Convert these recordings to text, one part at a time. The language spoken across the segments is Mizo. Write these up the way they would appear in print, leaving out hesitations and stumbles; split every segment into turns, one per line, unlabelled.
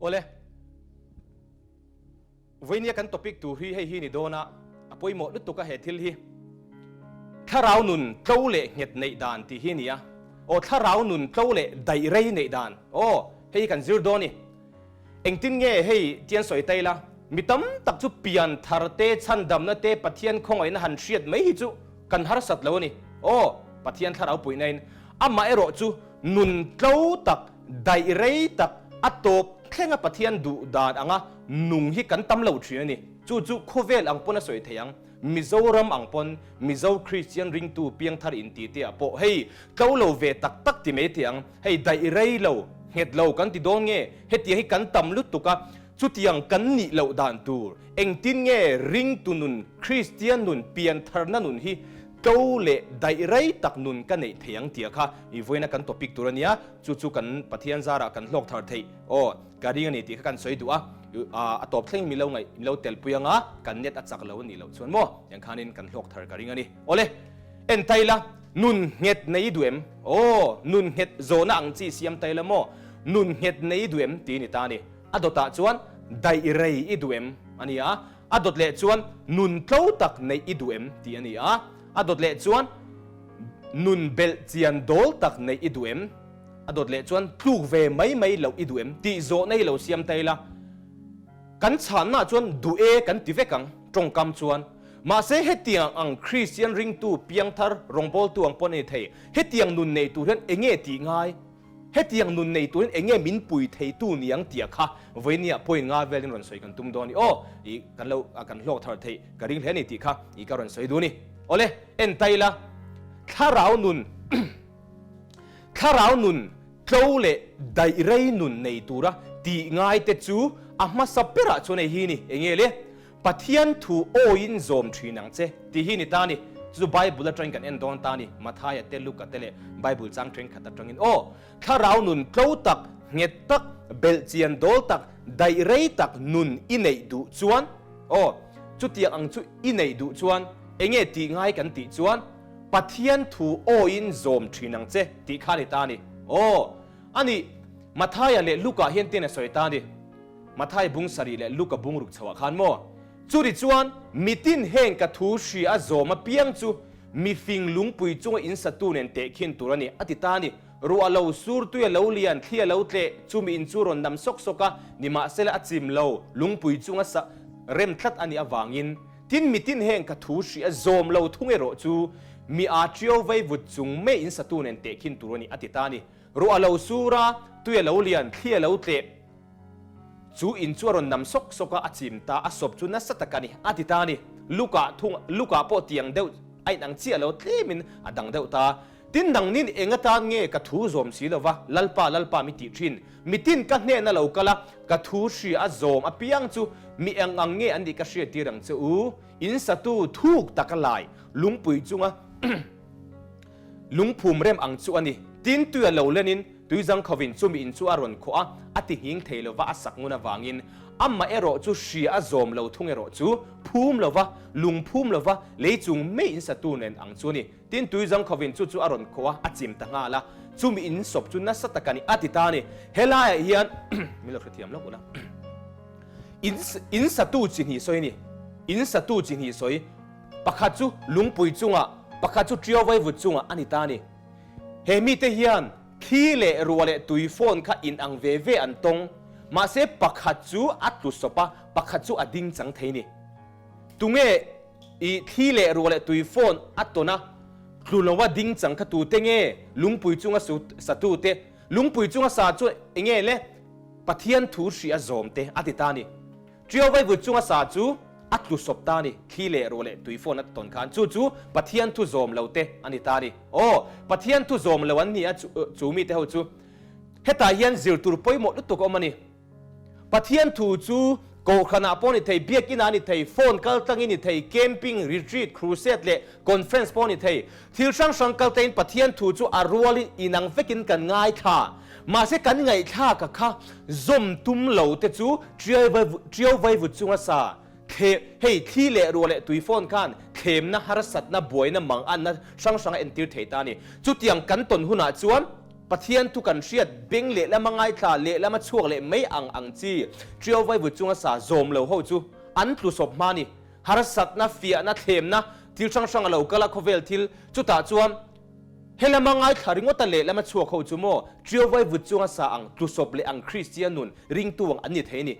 Awle. Vawinia kan topic tur hi hei hi ni dawn a, a pawimawh lutuk a he thil hi. Thlarau nun tlo leh nghet neih dan tih hi a ni a. Aw thlarau nun tlo leh daih rei neih dan. Aw, hei hi kan zir dawn i. Engtin nge hei tian sawi ta ila, mi tam tak chu pian thar te, chhandamna te, Pathian khawngaihna han hriat mai hi chu kan harsat lo a ni. Aw, Pathian thlarau puihna in amah erawh chu nun tlo tak, daih rei tak, a tawp thlenga Pathian duh dan anga nung hi kan tam lo thin a ni. Chu chu khawvel ang pawn a sawi thei ang. Mizoram ang pawn Mizo Kristian ringtu piangthar inti te ah pawh hei tlo lo ve tak tak ti mai thei ang. Hei daih rei lo, nghet lo kan ti dawn nge? Hetiang hi kan tam lutuk a, chutiang kan nih loh dan tur engtin nge ringtu nun, Kristian nun, piantharna nun hi tlo leh daih rei tak nun ka neih thei ang tia kha i vawiina kan topic tur a nia, chu chu kan Pathian zarah kan hlawk thar theih aw ka ring a ni tih kha kan sawi duh a, a tawp thleng mi lo ngaih mi lo telpui anga kan net a chak lo a nih loh chuan maw tiang khanin kan hlawk thar ka ring a ni. Awle, en ta ila, nun nghet nei duh em? Aw, nun nghet zawhna ang chi siam ta ila maw? Nun nghet nei duh em? Tih a ni ta a ni. A dawtah chuan daih rei i duh em? A ni a. A dawt leh chuan nun tlo tak neih i duh em? Tih a ni a. A dawt leh chuan nun belh chian dawl tak neih i duh em? A dawt leh chuan tluk ve mai mai loh i duh em? Tih zawhna i lo siam ta ila. Kan chhanna chuan duh e kan ti vek ang, tawngkam chuan. Mahse hetiang ang Kristian ringtu piangthar rawngbawltu ang pawn a ni thei. Hetiang nun nei tur hian enge tih ngai? Hetiang nun nei turin enge min pui theitu ni ang tia kha vawinia point nga velin rawn sawi kan tum dawn i aw i kan lo kan hlawk thar theih ka ring hle ni tih kha i ka rawn sawi dun i. Awle, en ta ila thlarau nun thlarau nun tlo leh daih rei nun nei tura tih ngai te chu a hmasa berah chuan hei hi ni enge le? Pathian thu awiin zawm thin ang che tih hi ni ta ni. Chu chu Bible atangin kan en dawn ta ni. Mathaia te, Luka te leh Bible chang thenkhat atangin aw, thlarau nun tlo tak, nghet tak, belhchian dawl tak, daih rei tak nun i neih duh chuan aw, chutiang ang chu i neih duh chuan enge tih ngai kan tih chuan Pathian thu awiin zawm thin ang che tih kha ni ta ni. Aw, ani Mathaia leh Luka hian tin a sawi ta ni. Mathai bung sarih leh Luka bung ruk chhoah khan maw? Churi chuan, Mitin heng ka thu hri a zawm apiang chu mi fing lungpui chunga in satu nen tehkhin tur a ni, a ti ta a ni. Ruah lo sur tui a lo lian, thli a lo tleh, chumi in chu rawn nam sawk sawk a, nimahsela a chim lo, lungpui chunga sa rem tlat a nih avangin. Tin, mitin heng ka thu hri a zawm lo thung erawh chu mi aa ṭiau vei vut chung mei in satu nen tehkhin tur a ni, a ti ta a ni. Ruah a lo sur a, tui a lo lian, thli a lo tleh, Chu in chu a rawn nam sawk sawk a, a chim ta, a sawp chu nasa tak a ni, a ti ta a ni. Luka thung, Luka pawh tiang deuh a inang chiah lo, tlemin a dang deuh ta. Tin nangnin eng atan nge ka thu zawm si lo va, Lalpa, Lalpa mi tih thin. Mitin ka hnehna lo kal a, ka thu hria a zawm apiang chu mi eng ang nge an nih ka hriattir ang che u. In satu thuk taka lai lungpui chunga lungphum rem ang chu a ni. Tin tui a lo lenin Tuizang khovin chumi in chu a rawn khuah a, a ti nghing thei lova a sak ngun avangin amah erawh chu hria a zawm lo thung erawh chu phum lova, lung phum lova lei chung mei in satu nen ang chu a ni. Tin, tuizang khovin chu chu a rawn khuah a, a chim ta nghal a, chumi in sawp chu nasa tak a ni, a ti ta a ni. Helaiah hian min lo hrethiam lawk ula, in in satu chi hnih sawi a ni, in satu chi hnih sawi, pakhat chu lungpui chungah, pakhat chu ṭiau vaivut chungah a ni ta a ni. He mite hian thli leh ruah leh tui phone kha in ang ve ve an tawng. Mahse pakhat chu a tlu sawp a, pakhat chu a ding chang thei ni. Tunge i thli leh ruah leh tui phone a tawn a, tlu lo a ding chang kha tute nge lungpui chunga satu te? Lungpui chunga sa chu enge le? Pathian thu hri a zawm te a ti ta ni. Ṭiau vaivut chunga sa chu a tlu sawp ta a ni, thli leh ruah leh tui fawn a tawn khan chu chu Pathian thu zawm lo te a ni ta a ni. Aw, Pathian thu zawm lo an ni a chu mite ho chu. Hetah hian zir tur pawimawh lutuk a awm a ni. Pathian thu chu kohhranah pawh a ni thei, biakinah a ni thei, phone kal tlangin a ni thei, camping, retreat, crusade leh conference pawh a ni thei. Thil hrang hrang kal tlangin Pathian thu chu a rualin inang vekin kan ngaithla. Mahse kan ngaihthlak a kha zawm tum lo te chu ṭiau vaivut chunga sa thle hei thli leh ruah leh tui phone khan thlemna harsatna buaina mang anna hrang hrang a entir thei ta a ni. Chutiang kan tawn hunah chuan. Pathian thu kan hriat beng lehlama ngaithla lehlama chhuak leh mai ang ang chi Ṭiau vaivut chunga sa zawm lo ho chu an tlu sawp hma ni. Harsatna, fiahna, thlemna thil hrang hrang a lo kal a khawvel thil chutah chuan helama ngaithla ringawta lehlama chhuak ho chu maw Ṭiau vaivut chunga sa ang tlu sawp leh ang Kristian nun ringtu ang an ni thei ni.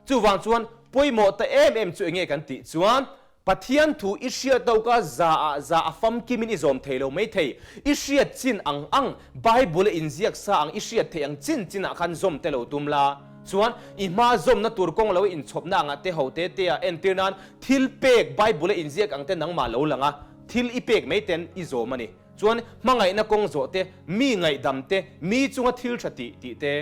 Chuvang chuan pawimawh ta em em chu enge kan tih chuan Pathian thu i hriat lo ka za ah za a famkimin i zawm thei lo mai thei. I hriat chin ang ang, Bible a inziak sa ang i hriat theih ang chin chin ah khan zawm te lo tum la. Chuan i hma zawmna tur kawng lo inchhawpna angah te ho te te ah entir nan thil pek Bible a inziak ang te nangmah lo lang a, thil i pek mai ten i zawm a ni. Chuan hmangaihna kawng zawh te, mi ngaihdam te, mi chunga thil tha tih tih te.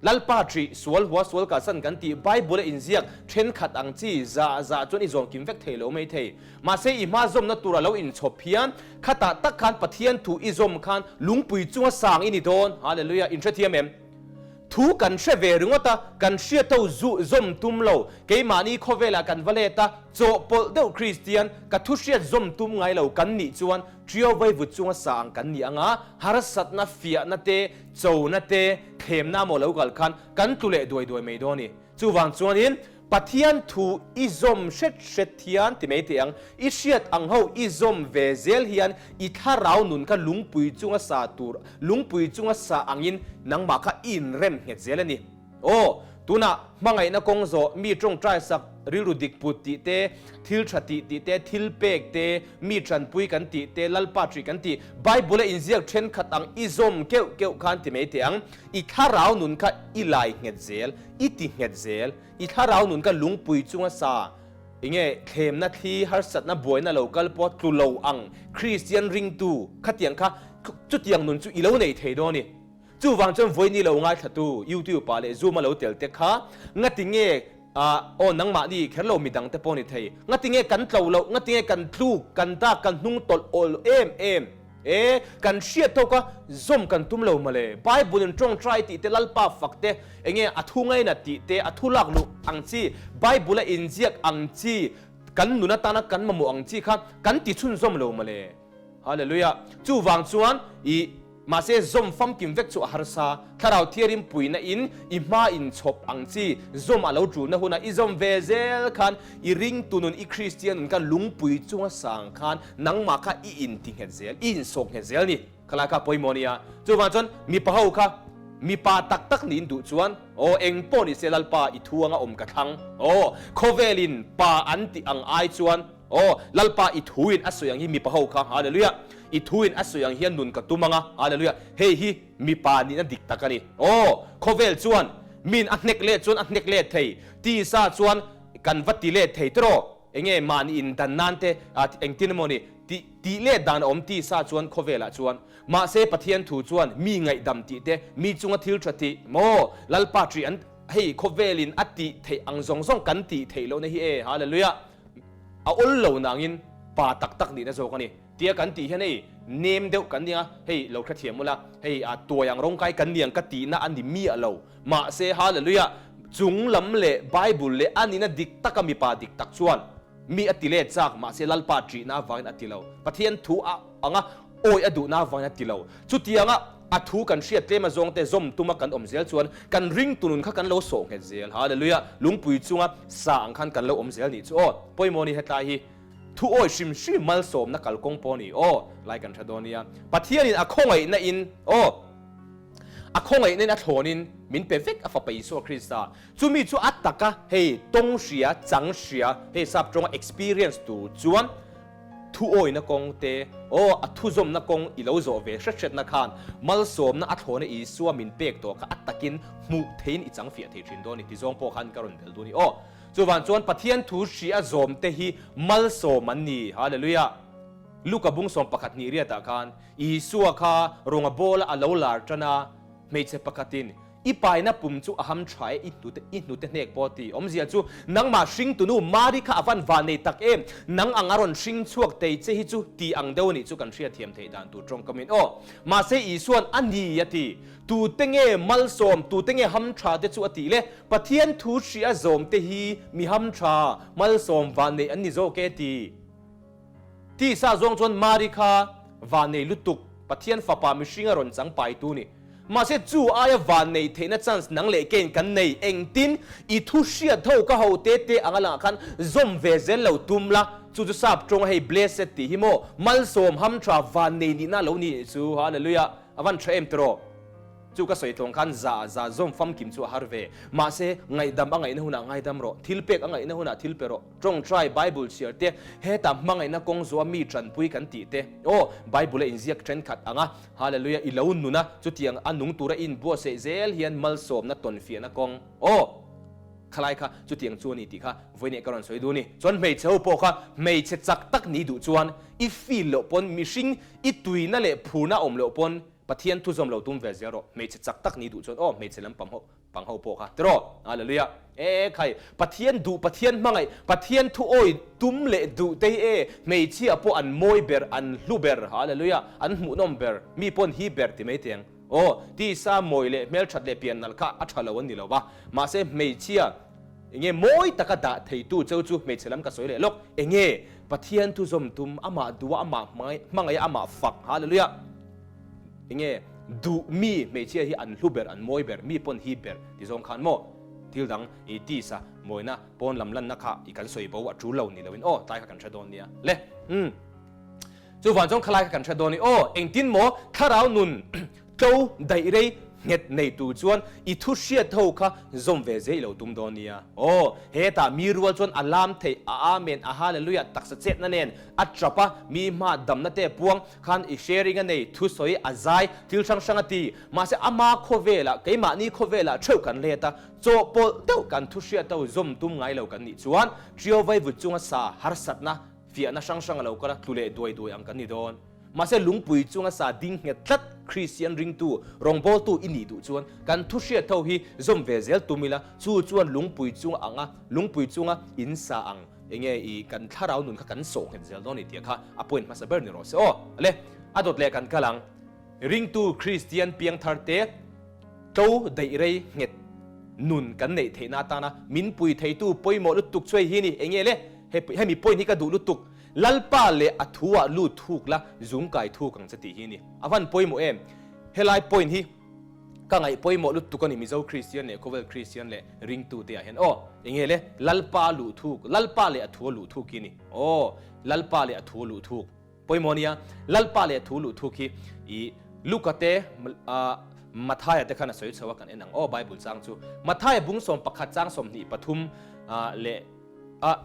Lalpa ṭih, sual hua sual kalsan kan tih Bible a inziak ṭhenkhat ang chi zah zah chuan i zawn kim vek thei lo mai thei. Mahse i hma zawmna tura lo inchhawp hian khatah tak khan Pathian thu i zawm khan lungpui chunga sang i ni dawn. Hallelujah! Inhrethiam em? Thu kan hre ve ringawt a, kan hriat ho zu zawm tum lo. Keimahni khawvelah kan va let a, chawhpawlh deuh Kristian, ka thu hriat zawm tum ngai lo kan nih chuan ṭiau vaivut chunga sang kan ni ang a, harsatna, fiahna te, Chona te, thlemna maw lo kal khan kan tlu leh duai duai mai dawn i. Chuvang chuanin Pathian thu i zawm hret hret hian ti mai teh ang, i hriat ang ho i zawm ve zel hian i thlarau nun kha lungpui chunga sa tur, lungpui chunga sa angin nangmah kha i inrem nghet zel a ni. Aw, tunah hmangaihna kawng zawh, mi tawngtai sak, rilru dik put tih te, thil tha tih tih te, thil pek te, mi tanpui kan tih te, Lalpa ṭih kan tih, Bible a inziak thenkhat ang i zawm keuh keuh khan ti mai teh ang, i thlarau nun kha i lai nghet zel, i ti nghet zel, i thlarau nun kha lungpui chunga sa, enge thlemna thli, harsatna, buaina lo kal pawh tlu lo ang Kristian ringtu khatiang kha chutiang nun chu i lo nei thei dawn i. Chuvang chuan vawiin i lo ngaithlatu YouTube ah leh Zoom a lo tel te kha ngati nge aw nangmahni kher lo midang te pawh ni thei, ngati nge kan tlo loh, ngati nge kan tluk, kan dak, kan hnung tawlh awl em em e, kan hriat tawk a zawm kan tum lo mawle, Bible in tawngtai tih te, Lalpa fak te, enge a thu ngainat tih te, a thu lak luh ang chi, Bible a inziak ang chi, kan nun atana kan mamawh ang chi kha kan ti chhunzawm lo mawle. Hallelujah! Chuvang chuan i mahse zawm famkim vek chu a harsa. Thlarau thiarin puina in i hma in chhawp ang chi zawm a lo tulna huna i zawm ve zel khan i ringtu nun i Kristian nun kha lungpui chunga sang khan nangmah kha i in ti nghet zel, i in sawk nghet zel ni. Khalai kha pawimawh nia. Chuvang chuan mipa ho kha mipa tak tak niin duh chuan aw eng pawh ni se Lalpa i thu anga awm ka thlang. Aw khawvelin pa an tih ang ai chuan Aw, Lalpa i thuin a sawi ang hi mipa ho kha, Hallelujah! I thuin a sawi ang hian nun ka tum ang a, Hallelujah! Hei hi mipa nihna dik tak a ni. Aw, khawvel chuan min a hnek let chuan a hnek let thei, tisa chuan kan va ti let thei tiraw? Enge mahni in dan nan te engtin emaw ni tih tih let dan a awm tisa chuan khawvelah chuan. Mahse Pathian thu chuan mi ngaihdam tih te, mi chunga thil tha tih maw Lalpa ṭih an hei khawvelin a tih theih ang zawng zawng kan tih theih lohna hi e, Hallelujah! A awl lo nangin pa tak tak nihna zawk a ni. Tia kan tih hian hei nem deuh kan nia, hei lo hrethiam ula, hei a tuai ang rawngkai kan ni ang ka tihna a ni miah lo. Mahse Hallelujah, chung lam leh Bible leh a nihna dik taka mipa dik tak chuan mi a ti let chak, mahse Lalpa ṭihna avangin a ti lo. Pathian thu a anga awi a duhna avangin a ti lo. Chutianga a thu kan hriat tlem azawng te zawm tuma kan awm zel chuan kan ringtu nun kha kan lo sawh nghet zel. Hallelujah! Lungpui chunga sa ang khan kan lo awm zel nih chu aw. Pawimawh ni hetlai hi thu awi hrim hrim malsawmna kalkawng pawh ni aw. Lai kan hre dawn nia. Pathianin a khawngaihna in aw a khawngaihna in a thlawnin min pe vek a Fapa Isua Krista. Chumi chu a taka hei tawng hria, chang hria, hei sap tawnga experience tur chuan Thu awina kawng te, aw, a thuzawmna kawng i lo zawh ve hret hretna khan malsawmna a thlawna Isua min pek tawh kha a takin hmuh theiin i chang fiah thei thin dawn i ti zawng pawh khan ka rawn bel dun i aw. Chuvang chuan Pathian thu hria zawm te hi malsawm an ni. Hallelujah! Luka bung 11 riatah khan Isua kha rawnga bawla a lo lar tan a, hmeichhe pakhatin I paina pum chu a ham tha e, i hnute, i hnute hnek pawh ti. Awmzia chu, nangmah hringtunu Mari kha a van van nei tak em, nang ang a rawn hring chhuak tei che hi chu ti ang deuh a nih chu kan hriatthiam theih dan tur tawngkamin aw. Mahse Isua'n a ni a ti. Tute nge malsawm, tute nge ham tha te chu a tih le, Pathian thu hria zawm te hi mi ham tha, malsawm van nei an ni zawk e ti. Tisa zawng chuan Mari kha van nei lutuk, Pathian fapa mihring a rawn chang paitu ni. Mahse chu aia vanneih theihna chance nang leh keiin kan nei. Engtin? I thu hriat ho ka ho te te anga langah khan zawm ve zel lo tum la, chu chu sap tawnga hei blessed tih hi maw malsawm hamtha vannei nihna lo ni chu Hallelujah a van tha em tiraw? Chu ka sawi tlawng khan za za zawm famkim chu a har ve. Mahse ngaihdam a ngaihna hunah ngaidam rawh, thil pek a ngaihna hunah thil pe rawh. Tawngtai Bible chhiar te, heta hmangaihna kawng zawha mi tanpui kan tih te, aw, Bible a inziak thenkhat ang a, Hallelujah, i lo nun a, chutiang a nung tura i inbuatsaih zel hian malsawmna tawnfiahna kawng, aw, khalai kha chutiang chu a ni tih kha vawiineh ka rawn sawi duh a ni. Chuan hmeichhe ho pawh kha hmeichhe chak tak ni duh chuan i feel loh pawn mihring i tuina leh phurna awm loh pawn Pathian thu zawm lo tum ve zel rawh, hmeichhe chak tak ni duh chuan aw, hmeichhe lampang ho Pang ho pawh kha tiraw? Hallelujah! E khai, Pathian duh, Pathian hmangaih, Pathian thu awi tum leh duh te hi e, hmeichhia pawh an mawi ber, an hlu ber, Hallelujah! An hmuhnawm ber, mi pawn hi ber ti mai teng. Aw, tisa mawi leh hmelthat leh pian nalh kha a tha lo an ni lo va, mahse hmeichhia enge mawi taka dah theitu cheu chu hmeichhe lam ka sawi leh lawk, enge Pathian thu zawm tum, amah duh a, amah hmangaih a, amah fak, Hallelujah! Enge duh mi hmeichhia hi an hlu ber, an mawi ber, mi pawn hi ber ti zawng khan maw thil dang i tisa mawina pawn lam lanna kha i kan sawi bo a tul lo ni loin aw tlai kha kan hre dawn nia le umm chuvang chuan khalai kha kan hre dawn ni aw engtin maw thlarau nun tlo daih rei nghet nei tur chuan i thu hriat ho kha zawm ve zeh i lo tum dawn nia aw hetah mi rual chuan a lam theih a amen a hallelujah taksa chetna nen a tap a mi hma damna te puang Khan i sharing a nei, thusawi, a zai, thil hrang hrang a ti. Mahse ama khawvelah, keimahni khawvelah theuh kan let a, chawhpawlh deuh kan thu hriat ho zawm tum ngai lo kan nih chuan Trio vaivut chunga sa harsatna, fiahna hrang hrang a lo kal a, tlu leh duai duai ang kan ni dawn. Mahse lungpui chunga sa ding nghet tlat Kristian ringtu, rawngbawltu i nih duh chuan kan thu hriat ho hi zawm ve zel tum ila, chu chuan lungpui chunga ang a, lungpui chunga in sa ang. Enge i kan thlarau nun kha kan sawh nghet zel dawn ni tih kha a point hmasa ber ni rawh se aw. Le, a dawt leh kan kal ang. Ringtu Kristian piangthar te tlo daih rei nghet nun kan neih theihna atana min pui theitu pawimawh lutuk chu hei hi ni. Enge le, hemi point hi ka duh lutuk. Lalpa leh a thu ah lut thuk la zung kai thuk ang che tih hi ni. A van pawimawh em? Helai point hi. Ka ngaih pawimawh lutuk a ni Mizo Kristian leh Khawvel Kristian leh ringtute ah hian aw enge le Lalpa luh thuk Lalpa leh a thu a luh thuk hi ni aw Lalpa leh a thu a luh thuk pawimawh a nia Lalpa leh a thu luh thuk hi i Luka te Mathaia te khan a sawi chho a kan en ang aw Bible chang chu Mathaia bung 11 chang 23 leh A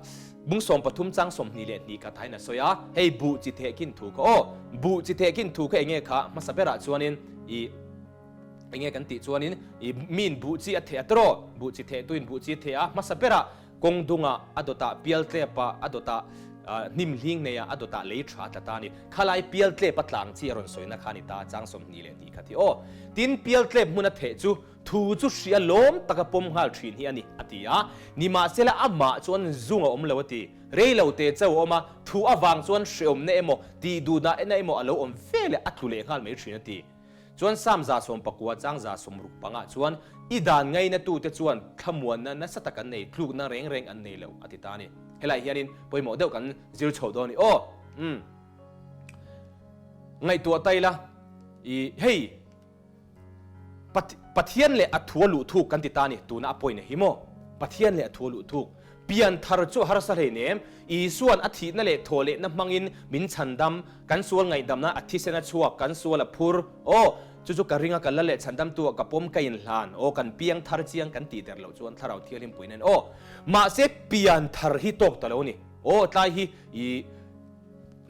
bung 13 chang 22 khat hain a sawi a, hei buh chi theh khin thu kha aw, buh chi theh khin thu kha enge kha hmasa berah chuanin i enge kan tih chuanin i miin buh chi a theh a tiraw, buh chi theh tuin buh chi a theh a, hmasa berah kawng dungah a dawtah pial tlepah a dawtah hnim hling neiah a dawtah lei tha a tla ta a ni. Khalai pial tlep a tlang chi a rawn sawina kha a ni ta chang 22 khat hi aw. Tin, pial tlep hmun a theh chu Thu chu hria lawm taka pawm nghal thin hi a ni, a ti a. Nimahsela amah chuan zung a awm lo a ti. Rei lo te chauh a awm a, thu avang chuan hreawmna emaw, tih duhna emaw a lo awm ve leh a tlu leh nghal mai thin a ti. Chuan Sam 19 chang 60 pangah chuan, I dan ngainatute chuan thlamuanna nasa tak an nei, tlukna reng reng an nei lo, a ti ta a ni. Helaiah hianin pawimawh deuh kan zir chho dawn a ni aw. Umm. Ngaihtuah ta ila, i hei. Pathian leh a thu a luh thuk kan ti ta a ni, tuna a point a hi maw? Pathian leh a thu a luh thuk. Pian thar chu a harsa hlei nem, Isua'n a thihna leh thawhlehna hmangin min chhandam, kan sual ngaihdamna a thisen a chhuak, kan sual a phur, aw, chu chu ka ring a ka la leh chhandamtu ah ka pawm ka inhlan, aw, kan piang thar chiang kan tih der loh chuan Thlarau Thianghlim puiin en, aw, mahse pian thar hi tawk ta lo a ni, aw, tlai hi i.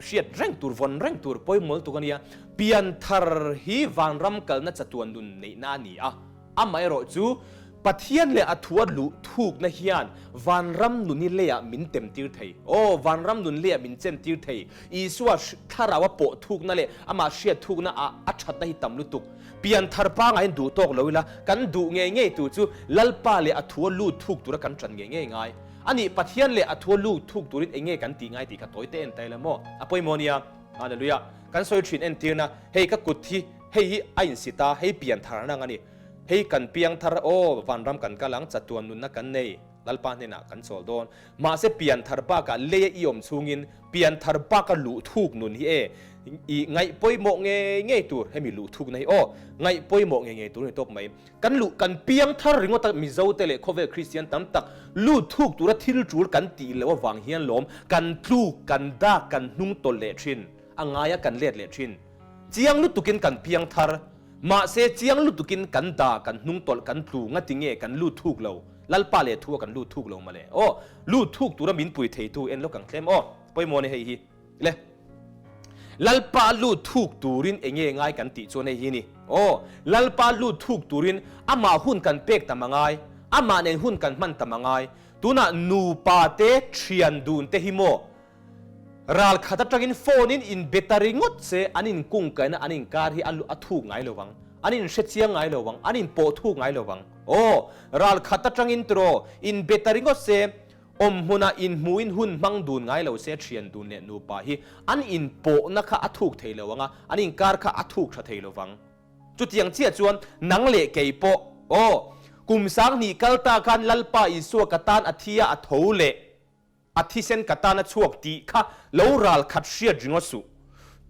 Hriat reng tur, vawn reng tur pawimawlh tuk a nia. Pianthar hi vanram kalna chatuan nun neihna a ni a. Amaherawh chu, Pathian leh a thu a luh thukna hian vanram nun hi leiah min temtir thei. Aw, vanram nun leiah min chentir thei. Isua thlarau a pawh thukna leh amah hriat thukna ah a thatna hi tam lutuk. Pianthar pangaiin duh tawk lo ila, kan duh ngei ngei tur chu Lalpa leh a thu a lut thuk tura kan tan ngei ngei ngai. A nih, Pathian leh a thu a lut thuk turin eng nge kan tih ngai tih kha tawi te en ta ila maw? A pawimawh nia. Hallelujah. Kan sawi thin entirna, hei ka kut hi, hei hi a insit a, hei pian thar nang a ni. Hei kan piang thar, aw, vanram kan kal ang, chatuan nunna kan nei, Lalpa hnenah kan chawl dawn. Mahse pian thar bakah leia i awm chhungin, pian thar baka luh thuk nun hi e. I ngaih pawimawh ngei ngei tur hemi luh thukna hi aw, ngaih pawimawh ngei ngei tur a ni tawp mai. Kan luh kan piang thar ringawt a Mizo te leh khawvel Kristian tam tak lut thuk tura thil tul kan tih loh avang hian lawm kan tluk, kan dak, kan hnung tawlh leh thin, a ngaia kan let leh thin. Chiang lutukin kan piang thar, mahse chiang lutukin kan da, kan hnung tawlh, kan tlu ngati nge kan lut thuk lo, Lalpa leh thu a kan lut thuk lo mawle aw, lut thuk tura min pui theitu en lawk ang tlem aw, pawimawh a ni hei hi. Le. Lalpa lut thuk turin enge ngai kan tih chuan hei hi ni. Aw, Lalpa lut thuk turin amah hun kan pek tam a ngai, amah nen hun kan hman tam a ngai. Tunah nupa te, thian dun te hi maw ral khat atangin phone in inbe ta ringawt se an inkungkaina an inkar hi a thuk ngai lo vang, an inhre chiang ngai lo vang, an inpawh thuk ngai lo vang. Aw, ral khat atangin tiraw inbe ta ringawt se Awm hmunah inhmuhin hun hmang dun ngai lo se thian dun leh nupa hi an inpawhna kha a thuk thei lo ang a, an inkar kha a thuk tha thei lo vang. Chutiang chiah chuan nang leh kei pawh, aw, kum sanghnih kal ta khan Lalpa Isua ka tan a thi a, a tho leh a thisen ka tan a chhuak tih kha lo ral khat hriat ringawt suh.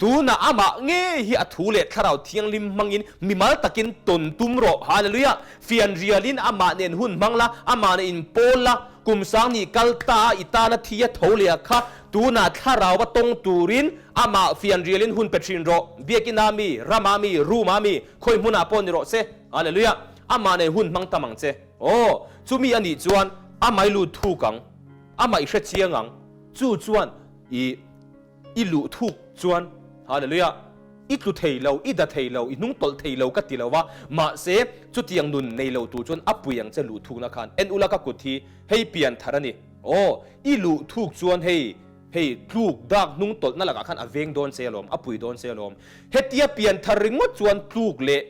Tunah amah ngei hi a thu leh Thlarau Thianghlim hmangin mimal takin tawn tum rawh. Hallelujah! Fianrialin amah nen hun hmang la, amah nen inpawl la, kum sanghnih kal ta a i tana thi a tho leh a kha, tunah Thlarau a tawng turin amah fianrialin hun pe thin rawh. Biakina mi, rama mi, room-a mi, khawi hmunah pawh ni rawh se. Hallelujah! Amah nen hun hmang tam ang che. Aw, chumi a nih chuan amah i lut thuk ang, amah i hre chiang ang. Chu chuan i. I luh thuk chuan Hallelujah! I tlu thei lo, i da thei lo, i hnung tawlh thei lo ka ti lo va, mahse chutiang nun nei lo tur chuan a pui ang che luh thukna khan en ula ka kut hi hei pian thar a ni. Aw, i luh thuk chuan hei, hei tluk dak hnung tawlhna lakah khan a veng dawn che alawm, a pui dawn che alawm. Hetia pian thar ringawt chuan tluk leh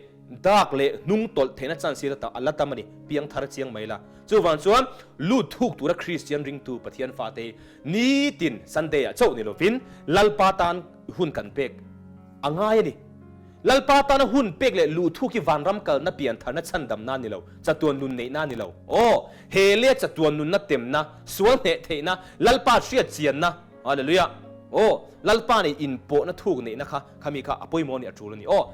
dak leh hnung tawlh theihna chance hi a la tam a ni, piang thar chiang mai la. Chuvang chuan lut thuk tura Kristian ringtu Pathian fate hi Nitin Sunday ah chauh ni lovin Lalpa tan hun kan pek a ngai a ni. Lalpa tana hun pek leh luhthuk hi vanram kalna piantharna chhandamna ni lo, chatuan nun neihna ni lo. Aw, he leh chatuan nunna temna, sual hneh theihna, Lalpa hriat chianna, Hallelujah! Aw, Lalpa nei inpawhna thuk neihna kha khami kha a pawimawh a ni a tul a ni. Aw,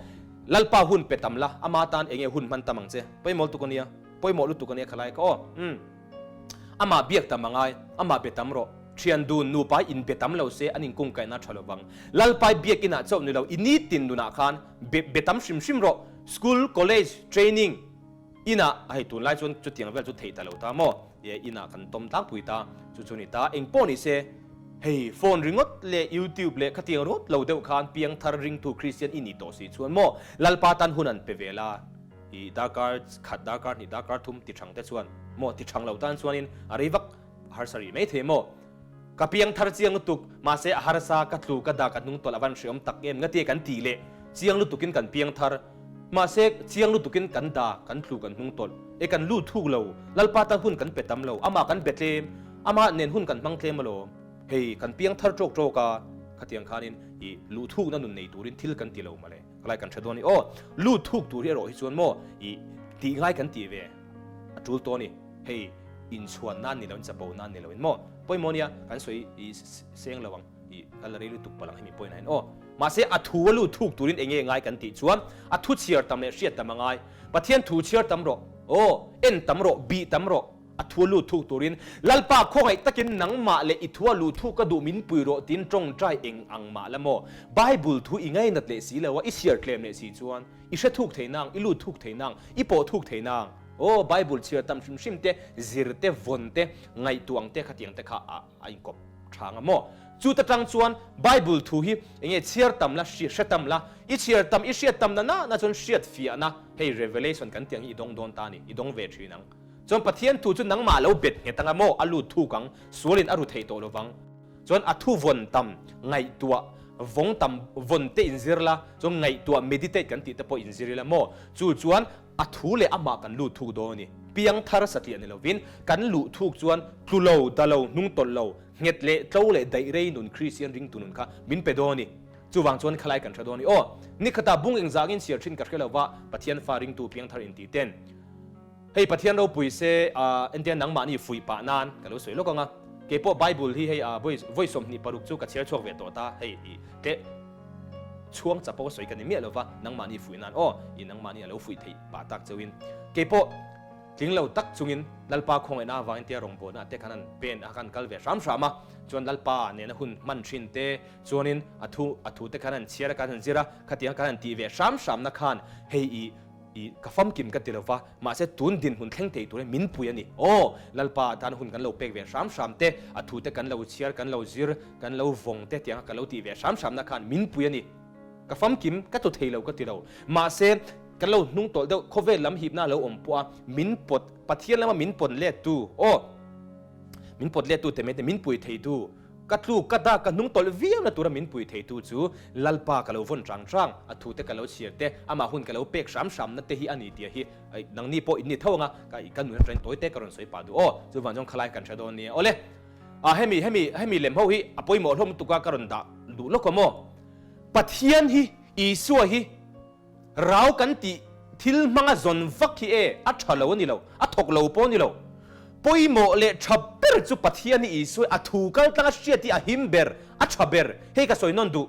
Lalpa hun pe tam la, ama tan enge hun hman tam ang che? Pawimawh lutuk a nia, pawimawh lutuk a nia khalai kha aw. Umm. Amah biak tam a ngai, amah be tam rawh. Thian dun nupa in be tam lo se an inkungkaihna tha lovang. Lalpai biakinah chauh ni lo, i nitin nunah khan be be tam hrim hrim rawh. School, college, training, inah, hei tunlai chuan chutiang vel chu theih ta lo ta maw? Ye inah kan tawm tlangpui ta, chu chu ni ta. Engpawh ni se, hei phone ringawt leh youtube leh khatiang ringawt lo deuh khan piangthar ringtu Kristian i ni tawh si chuan maw Lalpa tan hun an pe ve la. I darkar khat, darkar hnih, darkar thum ti thang te chuan maw ti thang lo tan chuanin a rei vak harsa rih mai thei maw? Ka piang thar chiang lutuk, mahse a harsa ka tlu ka dak a hnung tawlh a van hreawm tak em nga tia kan tih leh chiang lutukin kan piang thar, mahse chiang lutukin kan da kan tlu kan hnung tawlh e kan lut thuk lo, Lalpa tan hun kan pe tam lo, amah kan be tlem, amah nen hun kan hmang tlem alawm, hei kan piang thar tawk tawk a, khatiang khanin i luh thukna nun nei turin thil kan ti lo mawle. Ka lai kan hre dawn a ni. Aw, lut thuk tur hi erawh hi chuan maw i tih ngai kan tih ve a tul tawh a ni. Hei inchhuan nan ni lo in chapo nan ni lo in maw pawimawh nia kan sawi i seng lo ang i ka la rei lutuk palh ang hemi pawhin ah hian aw. Mahse a thu a lut thuk turin eng nge ngai kan tih chuan a thu chhiar tam leh hriat tam a ngai. Pathian thu chhiar tam rawh, aw, en tam rawh, bih tam rawh. A thu a lut thuk turin, Lalpa khawngaih takin nangmah leh i thu a luh thuk ka duh min pui rawh tiin tawngtai eng ang mah la maw? Bible thu i ngainat leh si lo a, i chhiar tlem leh si chuan i hre thuk thei nang, i lut thuk thei nang, i pawh thuk thei nang. Aw, Bible chhiar tam hrim hrim te, zir te, vawn te, ngaihtuah ang te khatiang te kha a a inkawp tha ang a maw? Chuta tang chuan Bible thu hi enge chhiar tam la, hre tam la, i chhiar tam, i hriat tam na na na chuan hriat fiahna, hei revelation kan tih ang hi i dawng dawn ta a ni, i dawng ve thin ang. Chuan Pathian thu chu nangmah lo bet nghet anga maw a lut thuk ang, sualin a ru thei tawh lovang. Chuan a thu vawn tam, ngaihtuah, vawng tam vawn te inzir la, chuan ngaihtuah, meditate kan tih te pawh inzir ila maw? Chu chuan a thu leh amah kan lut thuk dawn a ni. Piang thar satliah ni lovin kan luh thuk chuan tlu lo, da lo, hnung tawlh lo, nghet leh tlo leh daih rei nun Kristian ringtu nun kha min pe dawn a ni. Chuvang chuan khalai kan hre dawn a ni. Aw, nikhatah bung engzangin chhiar thin ka hre lova Pathian fa ringtu piangthar inti ten. Hei Pathian ropui se a entia nangmahni fuih pah nan ka lo sawi lawk ang a, keipawh Bible hi hei a vawi 26 chu ka chhiar chhuak ve tawh ta hei i tle. Chhuang chapo sawi ka ni miah lova, nangmahni fuih nan aw, i nangmahni a lo fuih theih pah tak chauhin. Keipawh tling lo tak chungin Lalpa khawngaihna avangin tia rawngbawlna te khan an pen a khan kal ve hram hram a, chuan Lalpa nena hun hman thin te chuanin a thu a thu te khan an chhiar a khan an zir a, khatiang khan an tih ve hram hramna khan hei i I ka famkim ka ti lo va, mahse tun dinhmun thleng thei turin min pui a ni. Aw, Lalpa tan hun kan lo pek ve hram hram te, a thu te kan lo chhiar, kan lo zir, kan lo vawng te tianga ka lo tih ve hram hramna khan min pui a ni. Ka famkim ka tlu thei lo ka ti lo. Mahse, kan lo hnung tawlh deuh, khawvel lam hipna a lo awm pawh a, min pawt, Pathian lama min pawn lettu, aw, min pawt lettu te mai te min pui theitu, Ka tluk, ka dak, ka hnung tawlh viau na tura min pui theitu chu Lalpa ka lo vawn rang rang, a thute ka lo chhiar te, amah hun ka lo pek hram hram na te hi a ni tia hi nangni pawh in ni tho anga ka ka nun atangin tawi te ka rawn sawi pah duh aw. Chuvang chuan khalai kan hre dawn nia. Awle, a hemi hemi hemi lem ho hi a pawimawh hlawm lutuk a ka rawn dah duh lawk awm aw. Pathian hi Isua hi. Rau kan tih thil hmanga zawn vak hi e, a tha lo a ni lo, a thawk lo pawh a ni lo. Pawimawh leh tha ber chu Pathian hi Isua a thu kal tlanga hriat hi a him ber, a tha ber. Hei ka sawi nawn duh.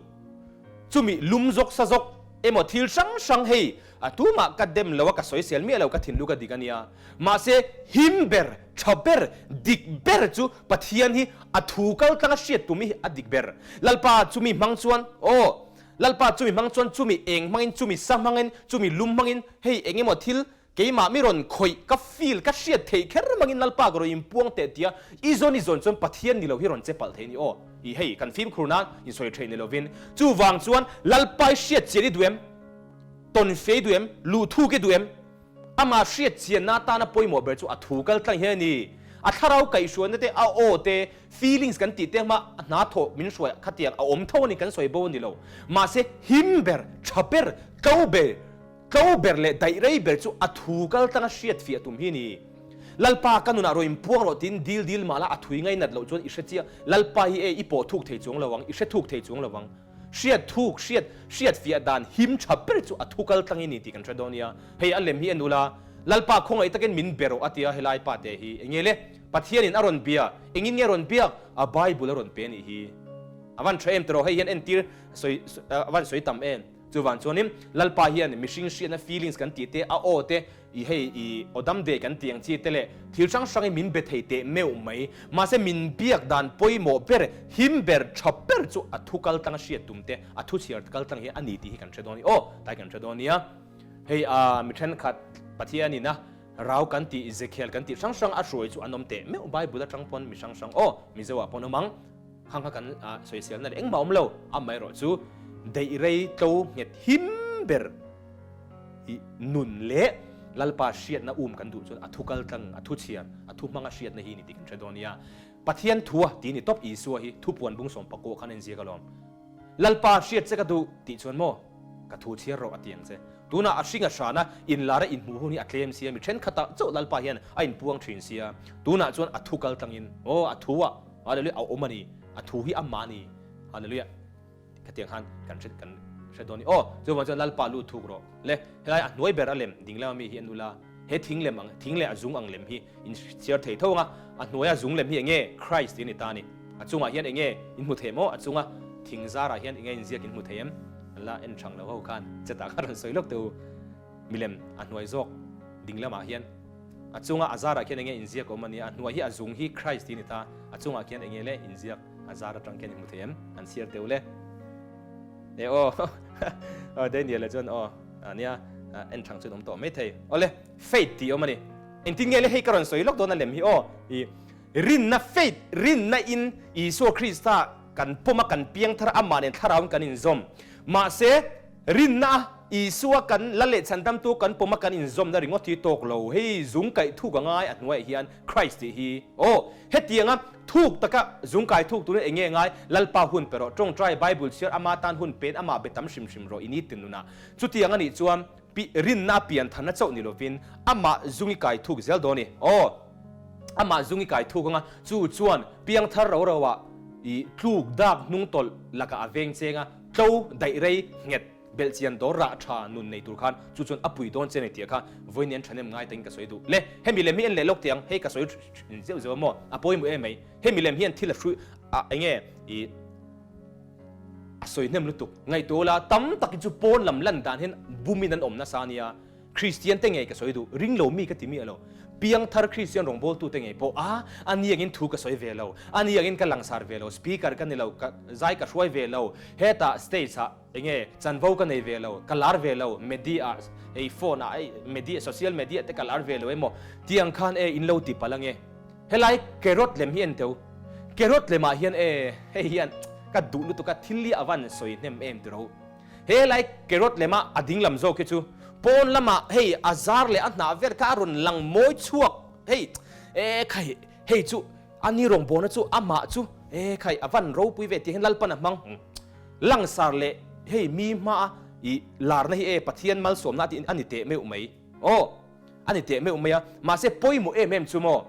Chumi lum zawk sa zawk emaw thil hrang hrang hei a tumah ka dem lo a, ka sawisel miah lo, ka thinlung a dik a nia. Mahse him ber, tha ber, dik ber chu Pathian hi a thu kal tlanga hriat tum hi a dik ber. Lalpa chumi hmang chuan aw. Lalpa chumi hmang chuan chumi eng hmangin, chumi sa hmangin, chumi lum hmangin, hei eng emaw thil keimah mi rawn khawih, ka feel, ka hriat theih kher hmangin Lalpa ka rawn inpuang teh tia i zawn i zawn chuan Pathian ni lo hi rawn che palh thei a ni aw. I hei kan fimkhur nan insawi theih ni lovin. Chuvang chuan Lalpa i hriat chian i duh em? Tawn fe i duh em? Luh thuk i duh em? Amah hriat chianna atana pawimawh ber chu a thu kal tlang hian a ni. A thlarau kaihhruaina te, a aw te, feelings kan tih te hma a hna thawh min hruai khatiang a awm tho a ni, kan sawi bo a ni lo. Mahse, him ber, tha ber, tlo ber, tlo ber leh daih rei ber chu a thu kal tlanga hriat fiah tum hi a ni. Lalpa ka nunah rawn inpuang rawh tiin dil dil mah la a thui ngainat loh chuan i hre chiah. Lalpa hi e, i pawh thuk thei chuang lo ang, i hre thuk thei chuang lo ang. Hriat thuk, hriat, hriat fiah dan him tha ber chu a thu kal tlang i ni tih kan hre dawn nia. Hei a lem hi en ula, Lalpa khawngaih takin min be rawh a tia helai pa te hi enge le? Pathianin a rawn bia, engin nge a rawn biak? A Bible a rawn pe a nih hi. A van tha em tiraw? Hei hian entir sawi, a van sawi tam em? Chuvang chuanin Lalpa hian mihring hriatna feelings kan tih te, a aw te, I hei i aw dam ve kan tih ang chi te leh thil hrang hrangin min be thei teh meuh mai. Mahse min biak dan pawimawh ber, him ber, tha ber chu a thu kal tlang hriat tum te, a thu chhiar kal tlang hi a ni tih hi kan hre dawn i aw, tlai kan hre dawn nia. Hei a mi thenkhat Pathianin a rau kan tih, Ezekiel kan tih hrang hrang a hruai chu an awm teh meuh Bible atang pawn mi hrang hrang aw, Mizo ah pawn awm ang. Khang kha kan sawiselna leh engmah awm lo, amaherawh chu deih rei tlo nghet him ber. I nun leh Lalpa hriatna um kan duh chuan a thu kal tlang, a thu chhiar, a thu hmanga hriatna hi ni tih kan hre dawn nia. Pathian thua tih ni tawp Isua hi thupuan bung sawm pakua khan a inziak alawm. Lalpa hriat che ka duh tih chuan maw ka thu chhiar rawh a ti ang che. Tunah a hring a hrana inlar a inhmuh hun hi a tlem sia, mi thenkhatah chauh Lalpa hian a inpuang thin sia. Tunah chuan a thu kal tlangin aw a thua Hallelujah a awm a ni, a thu hi amah a ni. Hallelujah. Khatiang khan kan hre kan hre dawn ni. Aw, chuvang chuan Lalpa lu thuk rawh. Le, helai a hnuai ber a lem ding lama mi hi an ula, he thing lem ang, thing leh a zung ang lem hi in chhiar thei tho ang a, a hnuaia zung lem hi enge Christ tih a ni ta a ni. A chungah hian enge in hmu thei em aw, a chunga thing zarah hian enge inziak in hmu thei em? An la en thang lo ho khan chetah khan rawn sawi lawk teh u. Milem a hnuai zawk ding lamah hian a chunga a zarah khian enge inziak awm a nia, a hnuai hi a zung hi Christ tih a ni ta, a chungah khian enge le inziak a zar atang khian i hmu thei em? An chhiar teuh le. E aw, aw Daniel a chuan aw a nia en thang chuan awm tawh mai thei. Awle, faith tih awm a ni. Engtin nge le hei ka rawn sawi lawk dawn a lem hi aw. I rinna faith, rinna in Isua Krista kan pawm a kan piangthar amah nen thlarauin kan inzawm. Mahse rinna a Isua kan la leh chhandamtu kan pawm a kan inzawmna ringawt hi tawk lo. Hei zung kaih thuk a ngai a hnuaiah hian Christ tih hi. Aw, hetianga thuk taka zung kai thuk turin eng nge ngai? Lalpa hun pe rawh. Tawngtai Bible chhiar ama tan hun pen amah be tam hrim hrim rawh i ni tin nunah. Chutiang a nih chuan pi rinna a pian thanna chauh ni lovin amah zung i kai thuk zel dawn i. Aw, amah zung i kai thuk anga chu chuan piangthar ro ro ah i tluk dak hnung tawlh lakah a veng cheng a, tlo daih rei nghet. Belhchian dawr rah tha nun nei tur khan chu chuan a pui dawn che nei tih kha vawiin an thahnem ngai takin ka sawi duh. Le, hemi lem hi en leh lawk teh ang, hei ka sawi zeuh zeuh a maw, a pawimawh em mai. Hemi lem hian thil a hrui a enge i a sawi. sawi hnem lutuk. Ngaihtuah ula, tam takin chu pawn lam lan dan hian bumin an awm nasa ania. Kristian te ngei ka sawi duh, ring lo mi ka ti miah lo. Piangthar Kristian rawngbawltu te ngei pawh a, a ni angin thu ka sawi ve lo, a ni angin ka langsar ve lo, speaker ka ni lo, ka zai ka hruai ve lo, hetah stage ah enge chanvo ka nei ve lo, ka lar ve lo, media ah hei phone ah hei media social media te ka lar ve lo emaw tiang khan e in lo ti palh ange. Helai carrot lem hi en teu, carrot lemah hian e hei hian ka duh lutuk a thil hi a van sawi hnem em tiro. He lai carrot lema a ding lam zawk hi chu pawn lamah hei a zar leh a hnah vel kha a rawn lang mawi chhuak hei e khai hei chu a ni rawngbawlna chu amah chu e khai a van ropui ve tih hian Lalpan a hmang langsar leh hei mi hmaa i larna hi e Pathian malsawmna a tih a ni teh meuh mai aw. A ni teh meuh mai a, mahse pawimawh em em chu maw?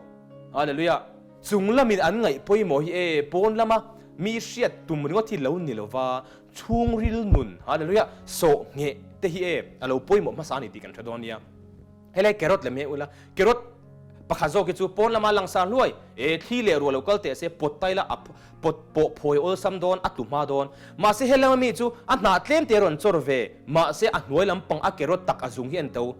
Hallelujah! Chung lamin an ngaih pawimawh hi e, pawn lama mi hriat tum ringawt hi lo ni lova, chhungril nun, hallelujah, sawh ngheh te hi e, a lo pawimawh hmasa a ni tih kan hre dawn nia. Helai carrot lem hi ula, carrot pakhat zawk hi chu pawn lama langsar hluai, e, thli leh ruah lo kal teh se, pawt tai la, a pawt pawh phawi awlsam dawn, a tlu hma dawn. Mahse helama mi chu a hnah tlem te rawn chawr ve, mahse a hnuai lampang a carrot tak a zung hi an to.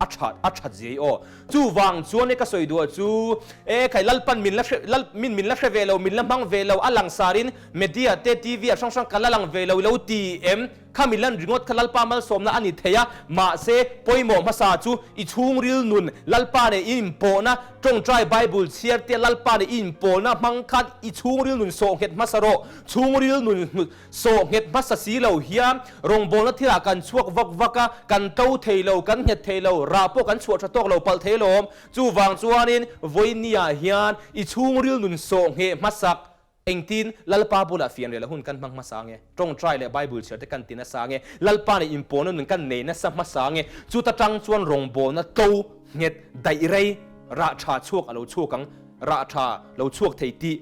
A that a that zia i aw. Chuvang chuan e ka sawi duah chu e khai Lalpan min la hre Lal min min la hre ve lo min la hmang ve lo a langsar in media te TV ah hrang hrang ka la lang ve lo i lo ti em kha min lan ringawt kha Lalpa malsawmna a ni thei a mahse pawimawh hmasa chu i chhungril nun Lalpa nen i inpawhna tawngtai Bible chhiar te Lalpa nen i inpawlna hmang khan i chhungril nun sawhnghet hmasa rawh chhungril nun Sawh nghet hmasa si lo hian rawngbawlna thilah kan chhuak vak vak a, kan to thei lo, kan nghet thei lo, rah pawh kan chhuah tha tawk lo palh thei lawm. Chuvang chuanin vawinia hian i chhungril nun sawh ngheh hmasak engtin Lalpa bulah fianrial a hun kan hmang hmasa nge? Tawngtai leh Bible chhiar te kan ti nasa nge? Lalpa nih inpawhna nun kan nei nasa hmasa nge? Chuta tang chuan rawngbawlna to nghet daih rei rah tha chhuak a lo chhuak ang, rah tha lo chhuak thei tih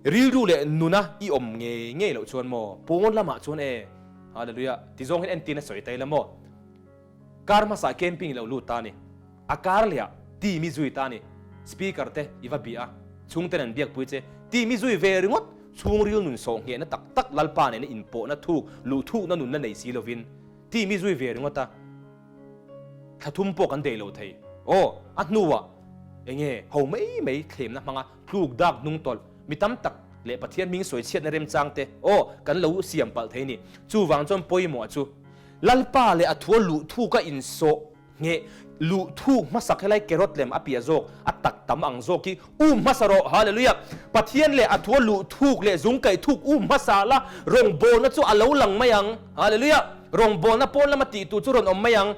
Rilru leh nuna i awm ngei ngei loh chuan maw? Pawn lamah chuan e, Hallelujah, ti zawng hian entin a sawi ta ila maw? Kar hmasa camping i lo lut ta a ni. A kar leh ah team i zui ta a ni. Speaker te i va bih a, chhungten an biakpui che. Team i zui ve ringawt, chhungril nun sawh nghehna tak tak Lalpa nena inpawhna thuk, luh thukna nunna nei si lovin team i zui ve ringawt a. Thla thum pawh kan deih lo thei. Aw, a hnuah enge ho mai mai thlemna hmanga Tluk dak hnung tawlh, mi tam tak leh Pathian hming sawi chhiatna remchang te, aw, kan lo siam palh thei ni. Chuvang chuan pawimawh chu Lalpa leh a thua luh thuk a insawh ngheh luh thuk hmasak helai carrot lem a piah zawk a tak tam ang zawk hi um hmasa rawh. Hallelujah! Pathian leh a thua luh thuk leh zung kaih thuk um hmasa la, rawngbawlna chu a lo lang mai ang. Hallelujah! Rawngbawlna pawn lama tih tur chu rawn awm mai ang.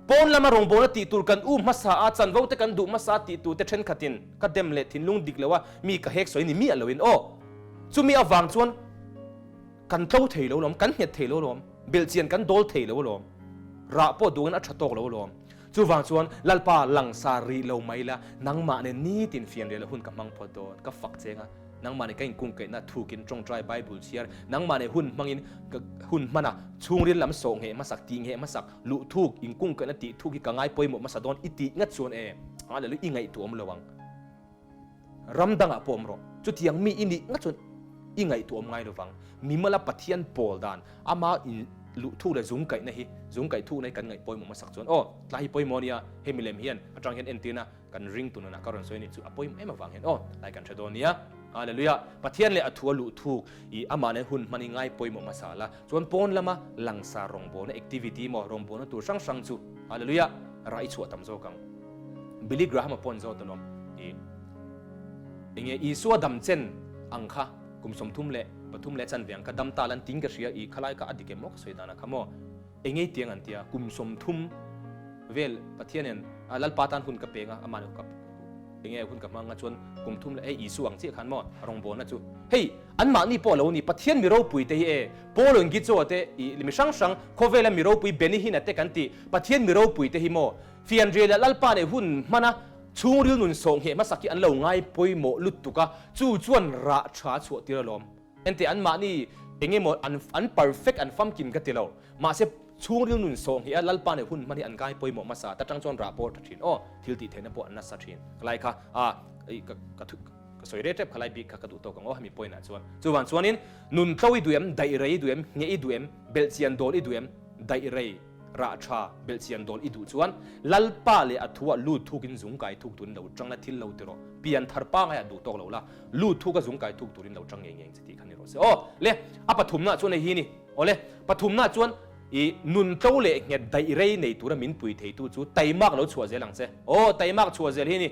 Pawn lama rawngbawlna tih tur kan um hmasa a, chanvo te kan duh hmasa tih tur te thenkhatin ka dem leh thinlung dik lo a, mi ka hek sawi ni miah loin aw. Chumi avang chuan kan tlo thei lo lawm, kan nghet thei lo lawm, belhchian kan dawl thei lo lawm, rah pawh duhin a tha tawk lo lawm. Chuvang chuan Lalpa langsar rih lo mai la, nangmah nen nitin fianrial a hun ka hmang phawt dawn, ka fak cheng a. Nangmah nih ka inkungkaihna thukin tawngtai Bible chhiar, nangmah nih hun hmangin ka hun hmana chhungril lam sawh ngheh hmasak, tih ngheh hmasak, luh thuk, inkungkaihna tih thuk hi ka ngai pawimawh hmasa dawn i tih ngat chuan e, hallelujah, i ngaihtuah awm lo ang. Ram dangah pawh awm rawh, chutiang mi i nih ngat chuan i ngaihtuah awm ngai lovang. Mimala Pathian pawl dan, ama in luh thuk leh zungkaihna hi, zungkaih thukna hi kan ngaih pawimawh hmasak chuan aw, tlai hi pawimawh a nia, hemi lem hian atang hian entirna Kan ringtu nunah ka rawn sawi anih chu a pawimawh em avang hian aw lai kan hre dawn nia. Hallelujah! Pathian leh a thu a luh thuk i amah nen hun hman i ngai pawimawh hmasa la, chuan pawn lama langsar rawngbawlna activity emaw rawngbawlna tur hrang hrang chu Hallelujah! Rah i chhuah tam zawk ang. Billy Graham-a pawn zawt alawm i enge Isua dam chen ang kha kum 33 leh chanve ang kha dam ta lan ting ka hria i khalai kha a dik em aw ka sawi danah kha maw. Engei tiang an tia, kum 30 vel Pathianin a Lalpa tan hun ka peng a, amah nen ka enge hun ka hmang a chuan kum thum leh hei Isu ang chiah khan maw rawngbawlna chu hei anmahni pawh a lo ni, Pathian mi ropui te hi e, Paul Ngitso te i mi hrang hrang khawvela mi ropui Benny Hinn a te kan tih Pathian mi ropui te hi maw fianrial leh Lalpa nen hun hmana chhungril nun sawh ngheh hmasak hi an lo ngai pawimawh lutuk a, chu chuan rah tha chhuah tir alawm. Enteh anmahni eng emaw an an perfect an famkim ka ti lo. Mahse chhungril nun sawh ngheh a Lalpa nen hun hman hi an ngai pawimawh hmasa ta tang chuan rah pawh a tha thin aw thil tih theihna pawh an nasa thin. Ka lai kha a ka ka thu Ka sawi rep rep kha lai bik kha ka duh tawk ang aw hemi point ah chuan. Chuvang chuanin nun tlo i duh em, daih rei i duh em, ngheh i duh em, belhchian dawl i duh em, daih rei, rah tha, belhchian dawl i duh chuan Lalpa leh a thu ah lut thukin zung kai thuk turin lo tang la thil lo ti rawh. Pian thar pangai ah duh tawk lo la, lut thuka zung kai thuk turin lo tang ngei ngei ang che tih kha ni rawh se. Aw le, a pathumna chuan hei hi ni. Aw le, pathumna chuan i nun tlo leh nghet daih rei nei tura min pui theitu chu taimak lo chhuah zel ang che. Aw, taimak chhuah zel hi ni.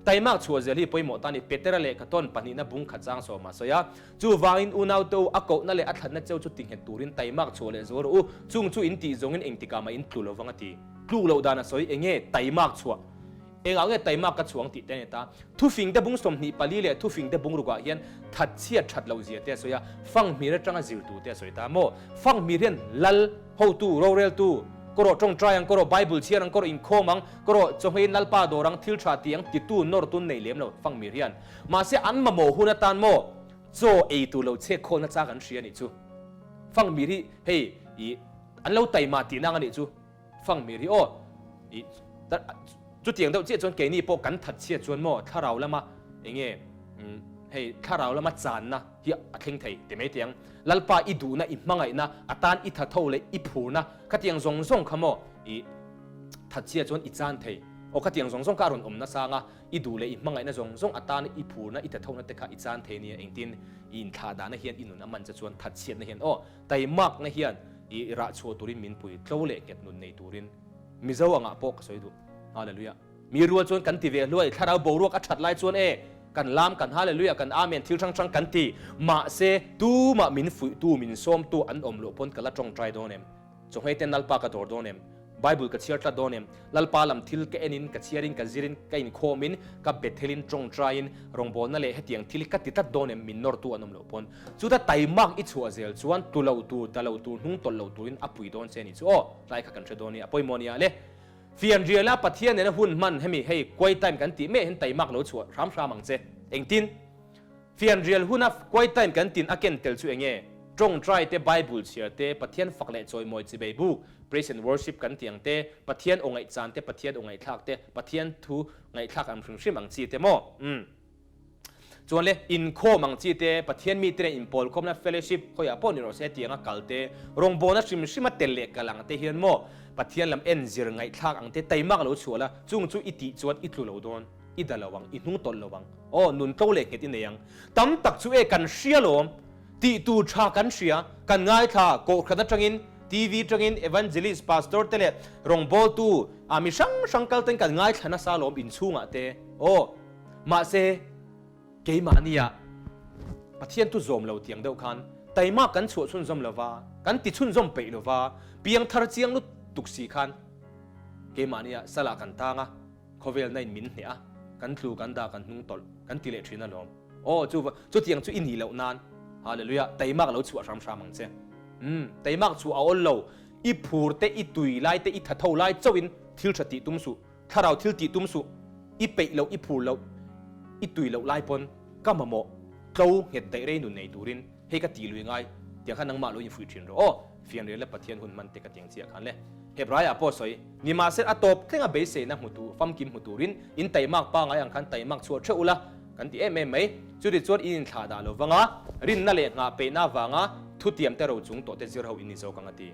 Taimak chhuah zel hi pawimawh ta a ni. Petera lehkha tawn pahnihna bung khat chang sawm a sawi a. Chuvangin unaute u, a kohna leh a thlatna cheu chu tinghet turin taimak chhuah leh zual rawh u. Chung chu in tih zawngin engtikah mah in tlu lovang a ti. Tluk loh dan a sawi, Enge taimak chhuah? Engah nge taimak ka chhuang tih te a ni ta. Thufingte bung 24 leh thufingte bung rukah hian thatchhiat that loh zia te a sawi a, fanghmir atanga zirtu te a sawi ta maw? Fanghmir hian lal, hotu, roreltu, Ka rawh tawngtai ang, ka rawh Bible chhiar ang, ka rawh inkhawm ang, ka rawh chawhmeiin Lalpa dawr ang, thil tha ti ang, titu nawr tun nei lem lo fanghmir hian. Mahse an mamawh hun atan maw chaw ei tur lo chhek khawlna chak an hria a nih chu. Fanghmir hi hei i an lo taima tihna ang a nih chu. Fanghmir hi aw i chutiang deuh chiah chuan keini pawh kan that chhiat chuan maw thlarau lama enge hei thlarau lama channa hi a thleng thei ti mai teh ang. Lalpa i duhna, i hmangaihna, a tan i thatho leh i phurna khatiang zawng zawng kha maw i thatchhia chuan i chan thei. Aw khatiang zawng zawng kha a rawn awm nasa ang a, i duh leh i hmangaihna zawng zawng a tan i phurna, i thathona te kha i chan thei nia engtin i inthlah dahna hian i nun a man che chuan thatchhiatna hian aw taimakna hian i rah chhuah turin min pui tlo leh nghet nun nei turin Mizo angah pawh ka sawi duh. Hallelujah. Mi rual chuan kan ti ve hluai, thlarau boruak a that lai chuan e, kan lam, kan hallelujah, kan amen, thil hrang hrang kan ti. Mahse, tumah min fuihtu, min sawmtu an awm loh pawn ka la tawngtai dawn em? Chawhmei ten Lalpa ka dawr dawn em? Bible ka chhiar tlat dawn em? Lalpa lam thil ka enin, ka chhiarin, ka zirin, ka inkhawmin, ka bethelin, tawngtaiin, rawngbawlna leh hetiang thil hi ka ti tlat dawn em? Min nawrtu an awm loh pawn. Chuta taimak i chhuah zel chuan tlu lo tur, da lo tur, hnung tawlh lo turin a pui dawn che a ni chu aw. Tlai kha kan hre dawn nia, a pawimawh nia le. Fianriala Pathian nena hun hman hemi hei quiet time kan tih meh hian taimak lo chhuah hram hram ang che. Engtin? Fianrial huna quiet time kan tin a ken tel chu enge? Tawngtai te, Bible chhiar te, Pathian fak leh chawimawi chibei buk, praise and worship kan tih ang te, Pathian aw ngaihchan te, Pathian aw ngaihthlak te, Pathian thu ngaihthlak ang hrim hrim ang chi te maw? Umm. Chuan le, inkhawm ang chi te, Pathian mite nen inpawlkhawmna, fellowship, khawiah pawh ni rawh se tianga kal te, rawngbawlna hrim hrima tel leh kal ang te hian maw Pathian lam en zir ngaihthlak ang te taimak lo chhuah la, chung chu i tih chuan i tlu lo dawn, i da lo ang, i hnung tawlh lo ang, aw nun tlo leh nghet i nei ang. Tam tak chu e kan hria lawm, tih tur tha kan hria, kan ngaithla, kohhran atangin, TV atangin, evangelist, pastor te leh rawngbawltu, ah mi hrang hrang kal ten kan ngaithla nasa lawm inchhungah te, aw. Mahse, keimahnia Pathian thu zawm lo tiang deuh khan taima kan chhuah chhunzawm lo va, kan ti chhunzawm peih lo va, piangthar chiang lutuk si khan keimahnia salah kan tang a, khawvelna in min hneh a, kan tlu kan dah kan hnung tawlh kan ti leh thin alawm. Aw, chu chutiang chu i nih loh nan, Hallelujah, taimak lo chhuah hram hram ang che. Umm, taimak chu a awl lo, i phur te, i tui lai te, i thatho lai chauhin thil tha tih tum suh. Thlarau thil tih tum suh, i peih loh, i phur loh, i tui loh lai pawn ka mamawh tlo nghet daih rei nun nei turin hei ka tih lui ngai tiang khan nangmah lo infuih thin rawh aw, fianrial le Pathian hun hman te ka tiang chiah khan le. Hebrai ah pawh sawi, nimahsela a tawp thlenga beiseina hmu tu, famkim hmu turin in taimak pangai ang khan taimak chhuah theuh ula kan ti em em mai. Chuti chuan in inthlah dah lo vanga rinna leh nghah peihna avanga thutiam te rochung tawh te zir ho in ni zawk ang a ti.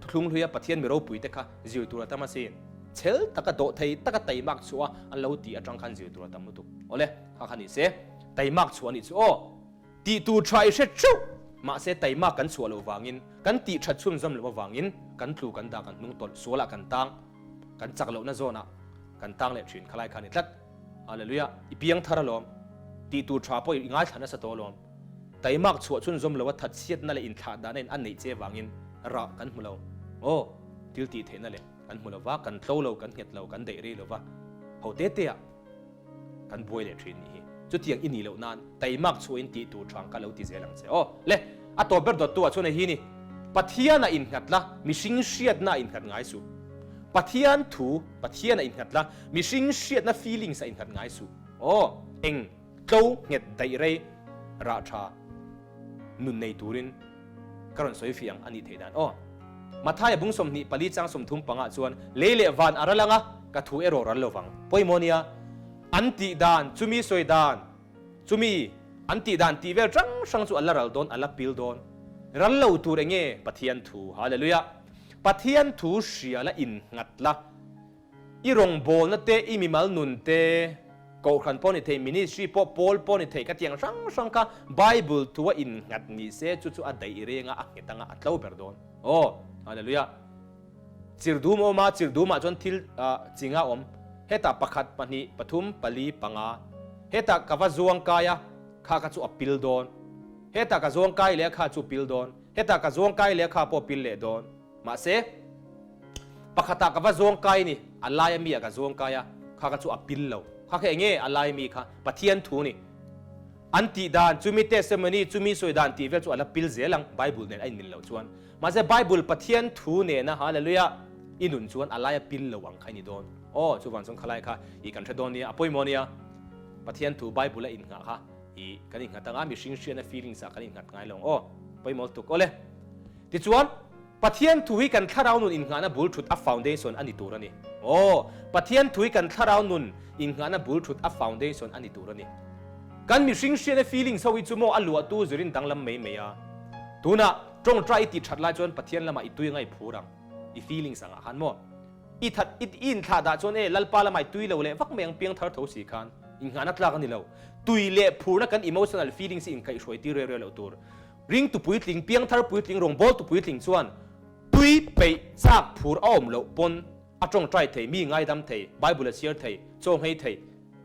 Thuthlung hluia Pathian mi ropui te kha zir tur a tam asin. Chhel taka dawh thei taka taimak chhuah a an lo tih atang khan zir tur a tam lutuk. Awle, kha kha ni se. Taimak chhuah a nih chu aw. Tih tur tha i hre theuh. Mahse taimak kan chhuah loh vangin, kan tih that chhunzawm loh avangin kan tlu kan dah kan hnung tawlh sualah kan tang, kan chak lohna zawnah kan tang leh thin khalai kha a ni tlat. Hallelujah. I piang thar alawm. Tih tur tha pawh i ngaithla nasa tawh alawm. Taimak chhuah chhunzawm loha thatchhiatna leh inthlah dahna in a neih che vangin rah kan hmu lo. Aw, thil tih theihna leh kan hmu lo va, kan tlo lo, kan nghet lo, kan daih rei lo va, ho te te ah kan buai leh thin nih hi. Chutiang i nih loh nan taimak chhuahin tih tur thang ka lo ti zel ang che. Aw, le, a tawp ber dawttu ah chuan hei hi ni, Pathian ah innghat la, mihring hriatna ah innghat ngai suh. Pathian thu, Pathian ah innghat la, mihring hriatna feelings ah innghat ngai suh. Aw, eng. Tlo nghet daih rei rah tha nun nei turin ka rawn sawi fiang a nih theih dan aw. Mathaia bung 24 chang 35 chuan lei leh van a ral anga ka thu erawh ral lovang. Pawimawh nia an tih dan, chumi sawi dan, Chumi an tih dan tih vel hrang hrang chu a la ral dawn, a la pil dawn. Ral lo tur eng nge? Pathian thu. Hallelujah! Pathian thu hria la innghat la. I rawngbawlna te, i mimal nun te, kohhran pawh ni thei, ministry pawh, pawl pawh ni thei, ka tiang hrang hrang kha Bible thua innghat ni se chu chu a daih reng a, a nghet anga a tlo ber dawn. Aw, Hallelujah! Chirdum a awm a, chirdumah chuan thil chi nga awm. Hetah pakhat, pahnih, pathum, pali, panga. Hetah ka va zuang kai a, kha kha chu a pil dawn. Hetah ka zuang kai leh a, kha chu pil dawn. Hetah ka zuang kai leh a, kha pawh pil leh dawn. Mahse, pakhatah ka va zuang kai ni, a laia mi ah ka zuang kai a, kha kha chu a pil lo. Kha kha eng nge a laia mi kha? Pathian thu ni. An tih dan, chumi testimony, chumi sawi dan tih vel chu a la pil zel ang, Bible nen a inmil loh chuan. Mahse, Bible Pathian thu nena Hallelujah i nun chuan a laia pil lo ang kha i ni dawn. Aw, chuvang chuan khalai kha i kan hre dawn nia, a pawimawh nia. Pathian thu Bible a inngah kha i kan innghat ang a, mihring hriatna feelings ah kan innghat ngai lo ang. Aw, pawimawh lutuk. Awle. Tichuan, Pathian thu hi kan thlarau nun innghahna bul thut a foundation a ni tur a ni. Aw, Pathian thu hi kan thlarau nun innghahna bul thut a foundation a ni tur a ni. Kan mihring hriatna feelings ho hi chu maw a luahtu zirin danglam mai mai a. Tunah, tawngtai i tih that lai chuan Pathian lamah i tui anga i phur ang, i feelings angah khan maw. I that, i inthlah dah chuan e, Lalpa lamah i tui lo leh vak mai ang piang thar tho si khan innghahna tlak a ni lo. Tui leh phurna kan emotional feelings hi inkaihhruai tir reu reu loh tur. Ringtu puitling, piangthar puitling, rawngbawltu puitling chuan tui peih chak phur a awm loh pawn a tawngtai thei, mi ngaidam thei, Bible a chhiar thei, chaw nghei thei,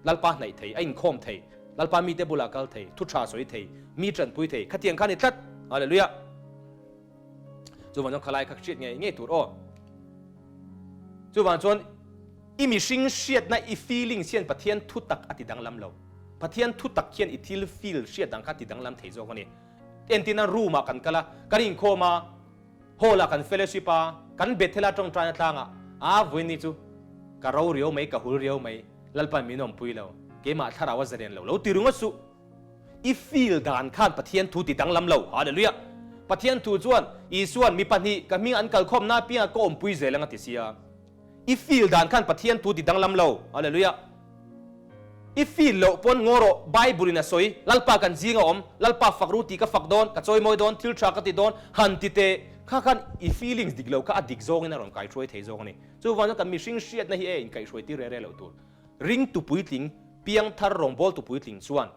Lalpa hnaih thei, a inkhawm thei, Lalpa mite bulah kal thei, thu tha sawi thei, mi tanpui thei, khatiang kha a ni tlat. Hallelujah! Chuvang chuan khalai kha hriat ngei ngei tur aw. Chuvang chuan i mihring hriatna, i feelings hian Pathian thu tak a ti danglam lo. Pathian thu tak hian i thil feel hriat dang kha a ti danglam thei zawk a ni. Entina room ah kan kal a, kan inkhawm a, hall ah kan fellowship a, kan Bethel a tawngtaina tlangah, aa vawiin chu ka ro riau mai, ka hul riau mai, Lalpan min awmpui lo, keimah thlarau a zaren lo, lo ti ringawt suh. I feel dan khan Pathian thu ti danglam lo, Hallelujah! Pathian thu chuan Isuan mi pahnih ka hming an kalkhawmna apiangah ka awmpui zel ang a ti sia. I feel dan khan Pathian thu ti danglam lo. Hallelujah. I feel loh pawn ngaw rawh, Bible in a sawi, Lalpa kan zing a awm, Lalpa fak ru tih ka fak dawn, ka chawimawi dawn, thil tha ka ti dawn, han ti teh. Kha khan i feelings dik lo kha a dik zawngin a rawn kaihruai thei zawk a ni. Chuvang chuan kan mihring hriatna hi e inkaihruai tir re re loh tur. Ringtu puitling, piangthar rawngbawltu puitling chuan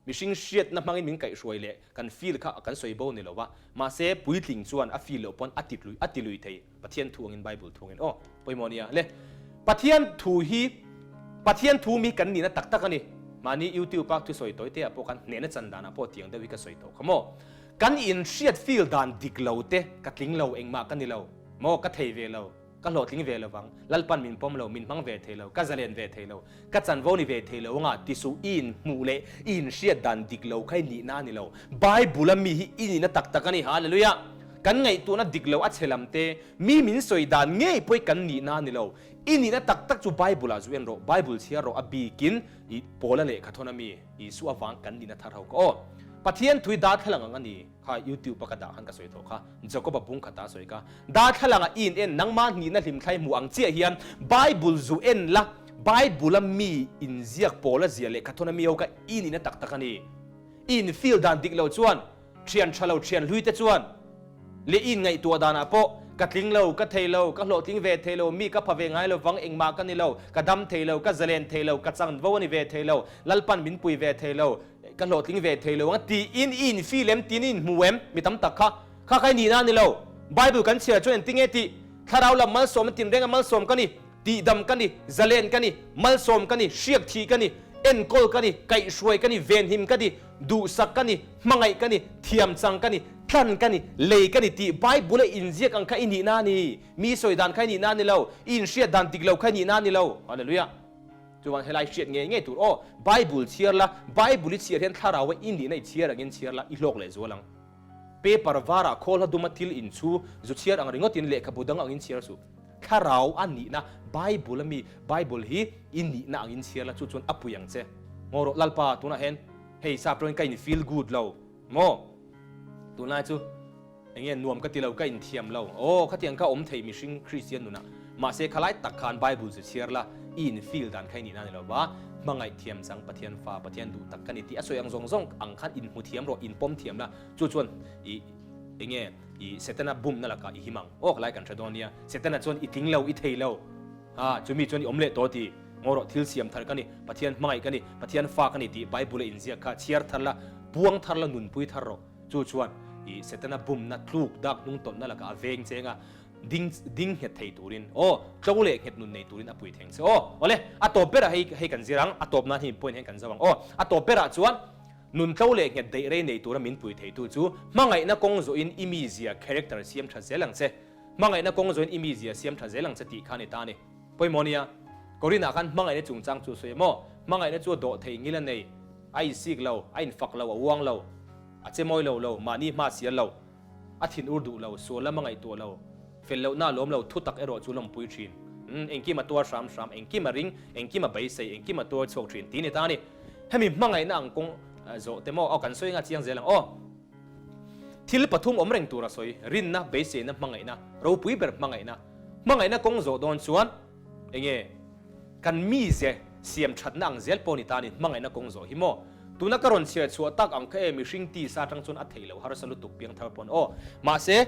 Mihring hriatna hmangin min kaihhruai leh kan feel kha kan sawi bo ni lo va, mahse puitling chuan a feel loh pawn a ti a ti lui thei Pathian thu angin Bible thu angin aw pawimawh nia le Pathian thu hi Pathian thu mi kan nihna tak tak a ni mahni YouTube a thusawi tawi te ah pawh kan hnehna chan danah pawh tiang deuh hi ka sawi tawh kha maw kan inhriat feel dan dik lo te ka tling lo engmah ka ni lo maw ka thei ve lo Ka hlawhtling ve lovang, Lalpan min pawm lo, min hmang ve thei lo, ka zalen ve thei lo, ka chanvo ni ve thei lo anga ti suh, i inhmuh leh i inhriat dan dik lo kha i nihna a ni lo. Bible a mi hi i nihna tak tak a ni, Hallelujah! Kan ngaihtuahna dik lo a chhe lam te, mi min sawi dan ngei pawh hi kan nihna a ni lo. I nihna tak tak chu Bible ah zu en rawh, Bible chhiar rawh a bikin i Paula lehkha thawn a mi, Isua avang kan nihna thar ho ka aw. Pathian thui darthlalang ang a ni. Kha YouTube a ka dah khan ka sawi tawh kha, Jacob-a bung khata a sawi kha, Darthlalang ah i in en, nangmah hnihna hlimthlai hmu ang chiah hian Bible zu en la, Bible a mi inziak pawl a zia leh khathawn a mi ho kha i nihna tak tak a ni. I in feel dan dik lo chuan, thian tha lo thian hlui te chuan leh i in ngaihtuah dan ah pawh ka tling lo, ka thei lo, ka hlawhtling ve thei lo, mi ka pha ve ngai lo vang, engmah ka ni lo, ka dam thei lo, ka zalen thei lo, ka chanvo a ni ve thei lo, Lalpan min pui ve thei lo, Ka hlawhtling ve thei lo ang tiin i infi lem tiin i inhmu em? Mi tam tak kha kha kha i nihna a ni lo. Bible kan chhiar chuan engtinge tih? Thlarau lam malsawm a tinreng a malsawm ka ni, tihdam ka ni, zalen ka ni, malsawm ka ni, hriak thih ka ni, enkawl ka ni, kaihhruai ka ni, venhim ka ni, duhsak ka ni, hmangaih ka ni, thiamchang ka ni, tlan ka ni, lei ka ni tih Bible a inziak ang kha i nihna a ni. Mi sawi dan kha i nihna a ni lo. I inhriat dan dik lo kha i nihna a ni lo. Hallelujah. Chuan helai hriat ngei ngei tur aw, Bible chhiar la, Bible i chhiar hian thlarau a i nihna i chhiar angin chhiar la, i hlawk leh zual ang. Paper varah khawl hla duma thil inchhu zu chhiar ang ringawtin lehkhabu dang angin chhiar suh. Thlarau a nihna Bible ami Bible hi i nihna angin chhiar la chu chuan a pui ang che. Ngaw rawh Lalpa tunah hian hei sap tawngin ka in feel good lo maw? Tunlai chu. Enge nuam ka ti lo, ka inthiam lo. Aw, khatiang ka awm thei mihring Kristian nunah. Mahse khalai tak khan Bible chu chhiar la, i in feel dan kha i nihna a ni lo va, hmangaih thiam chang Pathian fa, Pathian duh tak ka ni tih a sawi ang zawng zawng ang khan in hmu thiam rawh, in pawm thiam la, chu chuan i enge i Setana bumna lakah i him ang. Aw khalai kan hre dawn nia, Setana chuan i tling lo, i thei lo, ha chumi chuan i awm leh tawh ti ngaw rawh, thil siam thar ka ni, Pathian hmangaih ka ni, Pathian fa ka ni tih Bible a inziak kha chhiar thar la, puang thar la, nunpui thar rawh. Chu chuan i Setana bumna tluk dak hnung tawlhna lakah a veng cheng a, ding ding nghet thei turin aw, tlo leh nghet nun nei turin a pui theng che aw. Awle, a tawp berah hei hei kan zir ang, a tawp nan hi point hian kan zo ang aw. A tawp berah chuan nun tlo leh nghet daih rei nei tura min pui theitu chu hmangaihna kawng zawhin i mizia, character, siam tha zel ang che. Hmangaihna kawng zawhin i mizia siam tha zel ang che tih kha a ni ta a ni. Pawimawh nia, Korinah khan hmangaihna chungchang chu sawi maw? Hmangaihna chu a dawh thei ngil a nei, a insik lo, a infak lo, a uang lo, a che mawi lo lo, mahni hma sial lo, a thin ur duh lo, sual lama ngaihtuah lo, fel lohna a lawm lo, thu tak erawh chu lawmpui thin. Umm, engkim a tuar hram hram, engkim a ring, engkim a beisei, engkim a tuar chhuak thin tih ni ta a ni. Hemi hmangaihna ang kawng zawh te maw? Aw, kan sawi anga chiang zel ang aw. Thil pathum awm reng tur a sawi, rinna, beiseina, hmangaihna, ropui ber hmangaihna. Hmangaihna kawng zawh dawn chuan enge kan mize siam thatna ang zel pawh ni ta ni hmangaihna kawng zawh hi maw? Tuna ka rawn chhiar chhuah tak ang kha e mihring tisa atang chuan a theih loh harsa lutuk piangthar pawn aw. Mahse,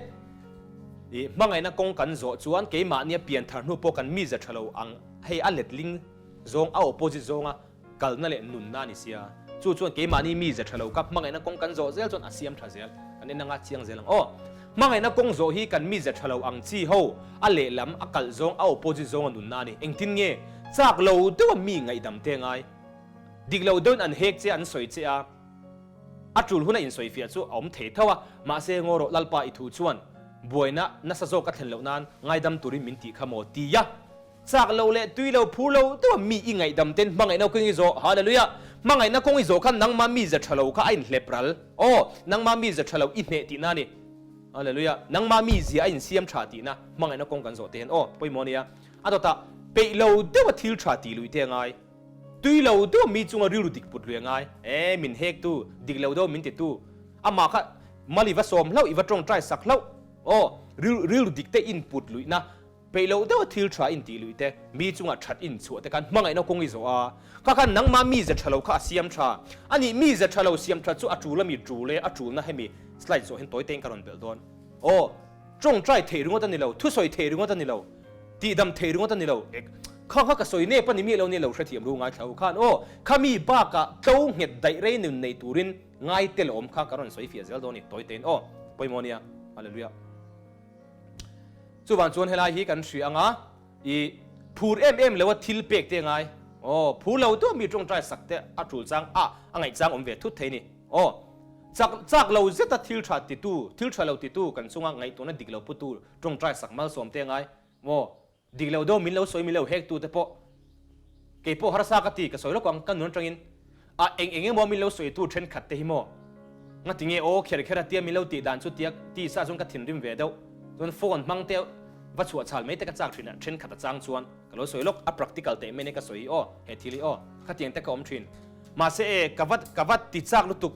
i hmangaihna kawng kan zawh chuan keimahnia pianthar hnu pawh kan mize tha lo ang hei a letling zawng a opposite zawnga Kalna leh nunna a ni sia. Chu chuan keimahni mize tha lo kha hmangaihna kawng kan zawh zel chuan a siam tha zel. Kan en anga chiang zel ang aw. Hmangaihna kawng zawh hi kan mize tha lo ang chi ho a lehlam a kalh zawng a opposite zawng a nunna a ni. Engtin nge chak lo deuha mi ngaihdam te ngai? Dik lo deuhin an hek che a, an sawi che a, a tul huna insawifiah chu a awm thei tho a, mahse ngaw rawh Lalpa i thu chuan buaina nasa zawk a thlen loh nan ngaidam turin min tih kha maw tia Chak lo leh tui lo phur lo deuh a mi i ngaihdam ten hmangaihna kawng i zawh. Hallelujah! Hmangaihna kawng i zawh khan nangma mi za tha lo kha a inhlep ral. Aw, nangma mi za tha lo i hneh tihna a ni. Hallelujah! Nangma mi zia a insiam tha tihna hmangaihna kawng kan zawh te hian aw, pawimawh a nia. A dawtah, peih lo deuh a thil tha tih luih te a ngai. Tui lo deuh a mi chunga rilru dik put lui a ngai. E, min hek tu, dik lo deuh min ti tu. Amah kha mal i va sawm hlauh, i va tawngtai sak hlauh. Aw, rilru dik te input luihna. Peih loh deuh a thil tha intih luih te, mi chungah that inchhuah te khan hmangaihna kawng i zawh a, kha khan nangmah mize tha lo kha a siam tha. Anih mize tha lo siam tha chu a tul ami tul e, a tulna hemi slide zawh hian tawi tein ka rawn belh dawn. Aw, tawngtai theih ringawt a ni lo, thusawi theih ringawt a ni lo, tihdam theih ringawt a ni lo, ek kha kha ka sawi nep a ni miah lo nia lo hrethiam ru ngaithla ho khan aw, khami bakah tlo nghet daih rei nun nei turin ngai tel awm kha ka rawn sawi fiah zel dawn a ni tawi tein aw, pawimawh nia, Hallelujah. Chuvang chuan helai hi kan hria anga i phur em em lo a thil pek te ngai. Aw, phur lo deuh mi tawngtai sak te a tul chang a, a ngaih chang awm ve thut thei ni. Aw, chak chak lo zeta thil tha titu, thil tha lo titu kan chunga ngaihtuahna dik lo putu tawngtai sak malsawm te ngai. Maw, Dik lo deuh min lo sawi min lo hek tu te pawh kei pawh harsa ka ti ka sawi lawk ang ka nun atangin a eng eng emaw min lo sawi tu thenkhat te hi maw ngati nge aw kher kher a tia min lo tih dan chu tia ti sa chuan ka thinrim ve deuh chuan phone hmang te va chhuah chhal mai te ka chak thin a thenkhat a chang chuan ka lo sawi lawk a practical teh mai nia ka sawi hi aw he thil hi aw khatiang te ka awm thin mahse e ka va ka va ti chak lutuk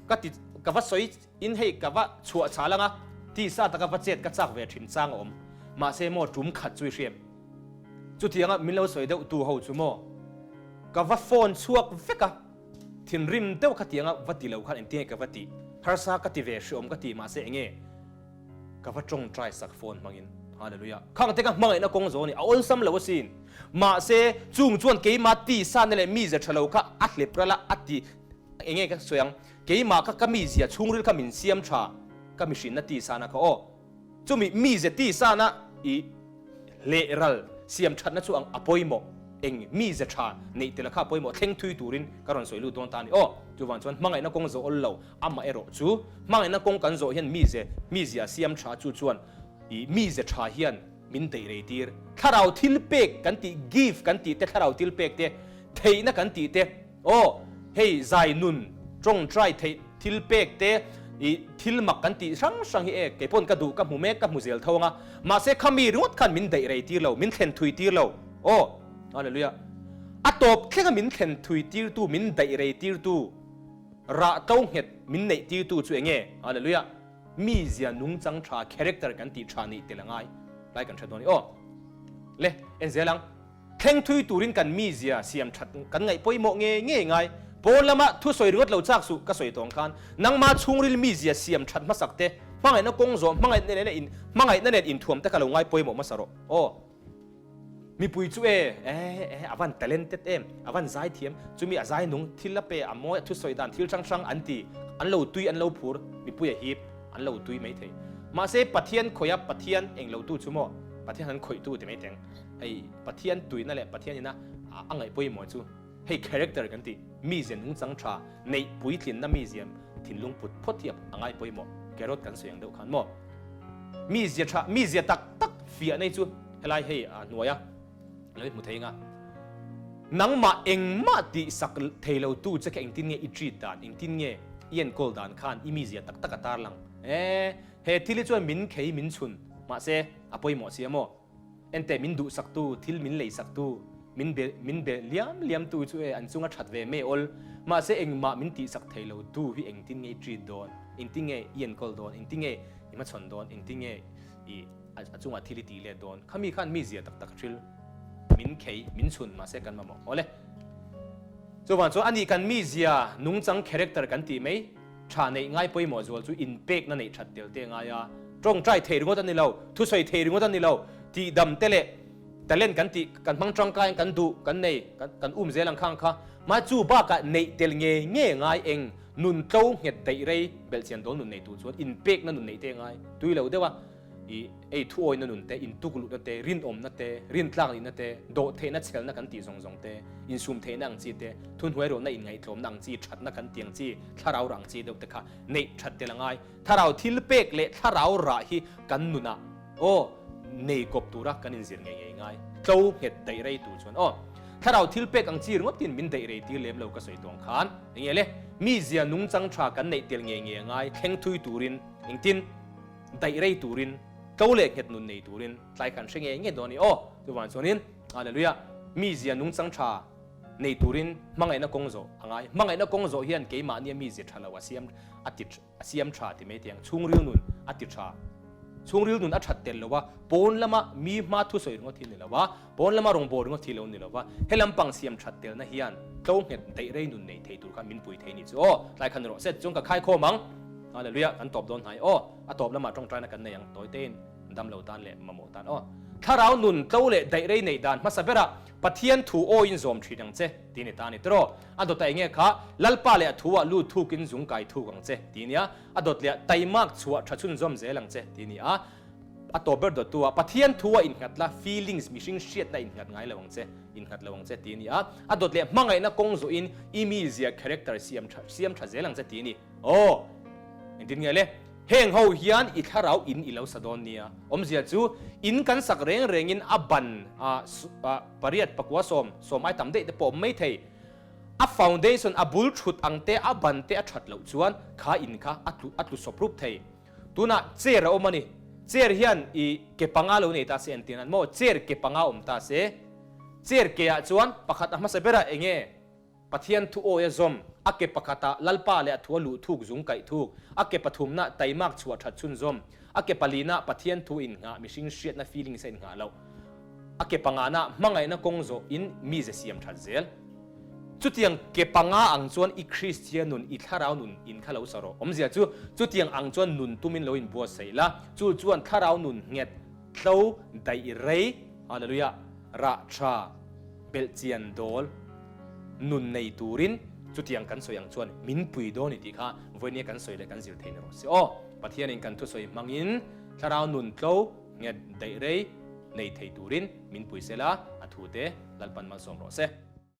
ka ti ka va sawi In hei ka va chhuah chhal anga tisa taka va chet ka chak ve thin chang a awm. Mahse maw tum khat chu i hriam. Chutianga min lo sawi deuh tu ho chu maw ka va phone chhuak vek a, thinrim deuh khatianga va ti lo khan engtinge ka va tih, harsa ka ti ve hriawm ka ti mahse enge ka va tawngtai sak phone hmangin. Hallelujah. Khang te ka hmangaihna kawng zawh a ni, a awlsam lo asin. Mahse chung chuan keima tisa na leh mize tha lo kha a hlep ral a, a ti enge ka sawi ang. Keimah kha ka mizia chhungril kha min siam tha, ka mihrinna tisana kha aw. Chumi mize tisana i hleh ral siam thatna chu ang a pawimawh, eng mize tha neih tela kha a pawimawh thleng thui turin ka rawn sawi lut dawn ta a ni aw. Chuvang chuan hmangaihna kawng zawh awl lo, amah erawh chu hmangaihna kawng kan zawh hian mize mizia siam tha chu chuan i mize tha hian min daih rei tir. Thlarau thil pek kan tih, gift kan tih te, thlarau thil pek te, theihna kan tih te, Aw, hei zai nun tawngtai theih thil pek te i thil mak kan tih hrang hrang hi e, kei pawn ka duh ka hmu mek ka hmu zel tho anga, mahse khami ringawt khan min daih rei tir lo, min thlen thui tir lo. Aw, Hallelujah. A tawp thlenga min thlen thui tir tu, min daih rei tir tu, rah to nghet min neih tir tu chu enge? Hallelujah. Mi zia nungchang tha, character kan tih tha nih tel a ngai lai kan hre dawn i aw. Le, en zel ang. Thleng thui turin kan mizia siam that kan ngaih pawimawh ngei ngei ngai. Pawn lama thusawi ringawt lo chak suh ka sawi tawng khan nangma chhungril mizia siam that hmasak te, hmangaihna kawng zawh hmangaihna nen in hmangaihna nen inthuam te ka lo ngai pawimawh hmasa rawh. Aw. Mipui chu e, e, e, a van talented em, a van zai thiam, chumi a zai nung, thil a pe, a mawi, a thusawi dan thil hrang hrang an ti, an lo tui, an lo phur, mipui a hip, an lo tui mai thei. Mahse Pathian khawih a, Pathian eng lo tu chu maw, Pathian han khawih tu ti mai teng. Hei Pathian tuina leh Pathian ina a ngaih pawimawh chu hei character kan tih, mizia nungchang tha neih puitlinna mizia thinlung put phawt hi a ngai pawimawh, carrot kan sawi ang deuh khan maw. Mizia tha, mizia tak tak fiah nei chu helai hei a hnuaia lo i hmu thei anga nangmah engmah tih sak thei lo tu che kha engtin nge i treat dan, engtin nge i enkawl dan khan i mizia tak tak a tarlang e, he thil hi chuan min khei min chhun mahse a pawimawh sia maw. Enteh min duhsaktu, thil min leisaktu, min be min be liam liamtu chu e an chunga that ve mai awl. Mahse engmah min tihsak thei lo tu hi engtin nge i treat dawn, engtin nge i enkawl dawn, engtin nge i hmachhawn dawn, engtin nge i a chungah thil i tih let dawn. Khami khan mi zia tak tak a hril. Min khei, min chhun mahse kan mamawh. Awle. Chuvang chuan anih kan mizia nungchang character kan tih mai. Tha neih ngai pawimawh zual chu inpekna neih that tel te ngai a, tawngtai thei ringawt a ni lo, thusawi thei ringawt a ni lo, tihdam te leh talent kan tih kan hmang tangkaiin kan duh kan nei kan um zel ang khang kha mahse chu bakah neih tel nge nge ngai eng nun tlo nghet daih rei belhchian dawl nun nei tur chuan inpekna nun neih te ngai tui lo deuh a. I ei thuawina nun te, intukluhna te, rinawmna te, rintlaknihna te, dawhtheihna chhelna kan tih zawng zawng te, insumtheihna ang chi te, thuhnuairawlna inngaihtlawmna ang chi, thatna kan tih ang chi, thlarau rah ang chi deuh te kha neih that tel a ngai. Thlarau thil pek leh thlarau rah hi kan nunah aw nei kawp tura kan inzir ngei ngei ngai. Tlo nghet daih rei tur chuan aw thlarau thil pek ang chi ringawtin min daih rei tir lem lo ka sawi tawng khan enge le mizia nungchang tha kan neih tel ngei ngei a ngai thleng thui turin engtin daih rei turin, tlo leh nghet nun nei turin tlai kan hre ngei ngei dawn a ni aw. Chuvang chuanin, Hallelujah, mizia nungchang tha nei turin hmangaihna kawng zawh a ngai. Hmangaihna kawng zawh hian keimahnia mizia tha lo a siam a ti a siam tha ti mai tiang, chhungril nun a ti tha. Chhungril nun a that tel lo a, pawn lama mi hma thusawi ringawt hi ni lo a, Pawn lama rawngbâwl ringawt hi lo ni lo va, he lampang siam that telna hian tlo nghet daih rei nun nei thei tur kha min pui thei ni chu aw. Tlai khan rawh set chuan ka khai khawm ang. Hallelujah, kan tawp dawn hnai aw. A tawp lamah tawngtaina kan nei ang tawi tein dam lo tan leh mamawh tan aw. Thlarau nun tlo leh daih rei neih dan hmasa berah Pathian thu awiin zawm thin ang che ti ni ta ni tiraw. A dawtah enge kha Lalpa leh a thu ah lut thukin zung kai thuk ang che ti nia. A dawt leh ah taimak chhuah tha chhunzawm zel ang che ti ni a. A tawp ber dawttu a, Pathian thu a innghat la, feelings, mihring hriatna innghat ngai lo ang che, innghat lo ang che ti a ni a. A dawt leh hmangaihna kawng zawhin i mizia, character, siam tha, siam tha zel ang che ti a ni. Aw! Engtin nge le? Heng ho hian i thlarau in i lo sa dawn nia. Awmzia chu, in kan sak reng rengin a ban a, a, pariat, pakua sawm, sawm ai tam daih te pawh awm mai thei. A foundation, a bul thut ang te, a ban te a that loh chuan kha in kha a tlu, a tlu sawp rup thei. Tunah chair a awm a ni. Chair hian i ke panga lo nei ta se entir nan maw? Chair ke panga awm ta se. Chair ke ah chuan pakhat a hmasa berah eng nge Pathian thu awi a zawm, a ke pakhatah Lalpa leh a thu a luh thuk zung kaih thuk, a ke pathumnah taimak chhuah that chhun zawm, a ke palinah Pathian thu innghah mihring hriatna feelings a innghah loh, a ke panganah hmangaihna kawng zawh in mize siam that zel. Chutiang ke panga ang chuan i Kristian nun, i thlarau nun in kha lo sa rawh. Awmzia chu, chutiang ang chuan nun tumin lo inbuatsaih la, chu chuan thlarau nun nghet, tlo, daih rei, Hallelujah, rah tha, belhchian dawl, nun nei turin chutiang kan sawi ang chuan min pui dawn i tih kha vawinia kan sawi leh kan zir thei ni rawh se aw. Pathianin kan thusawi hmangin thlarau nun tlo, nghet, daih rei nei thei turin min pui sela, a thute Lalpan malsawm rawh se.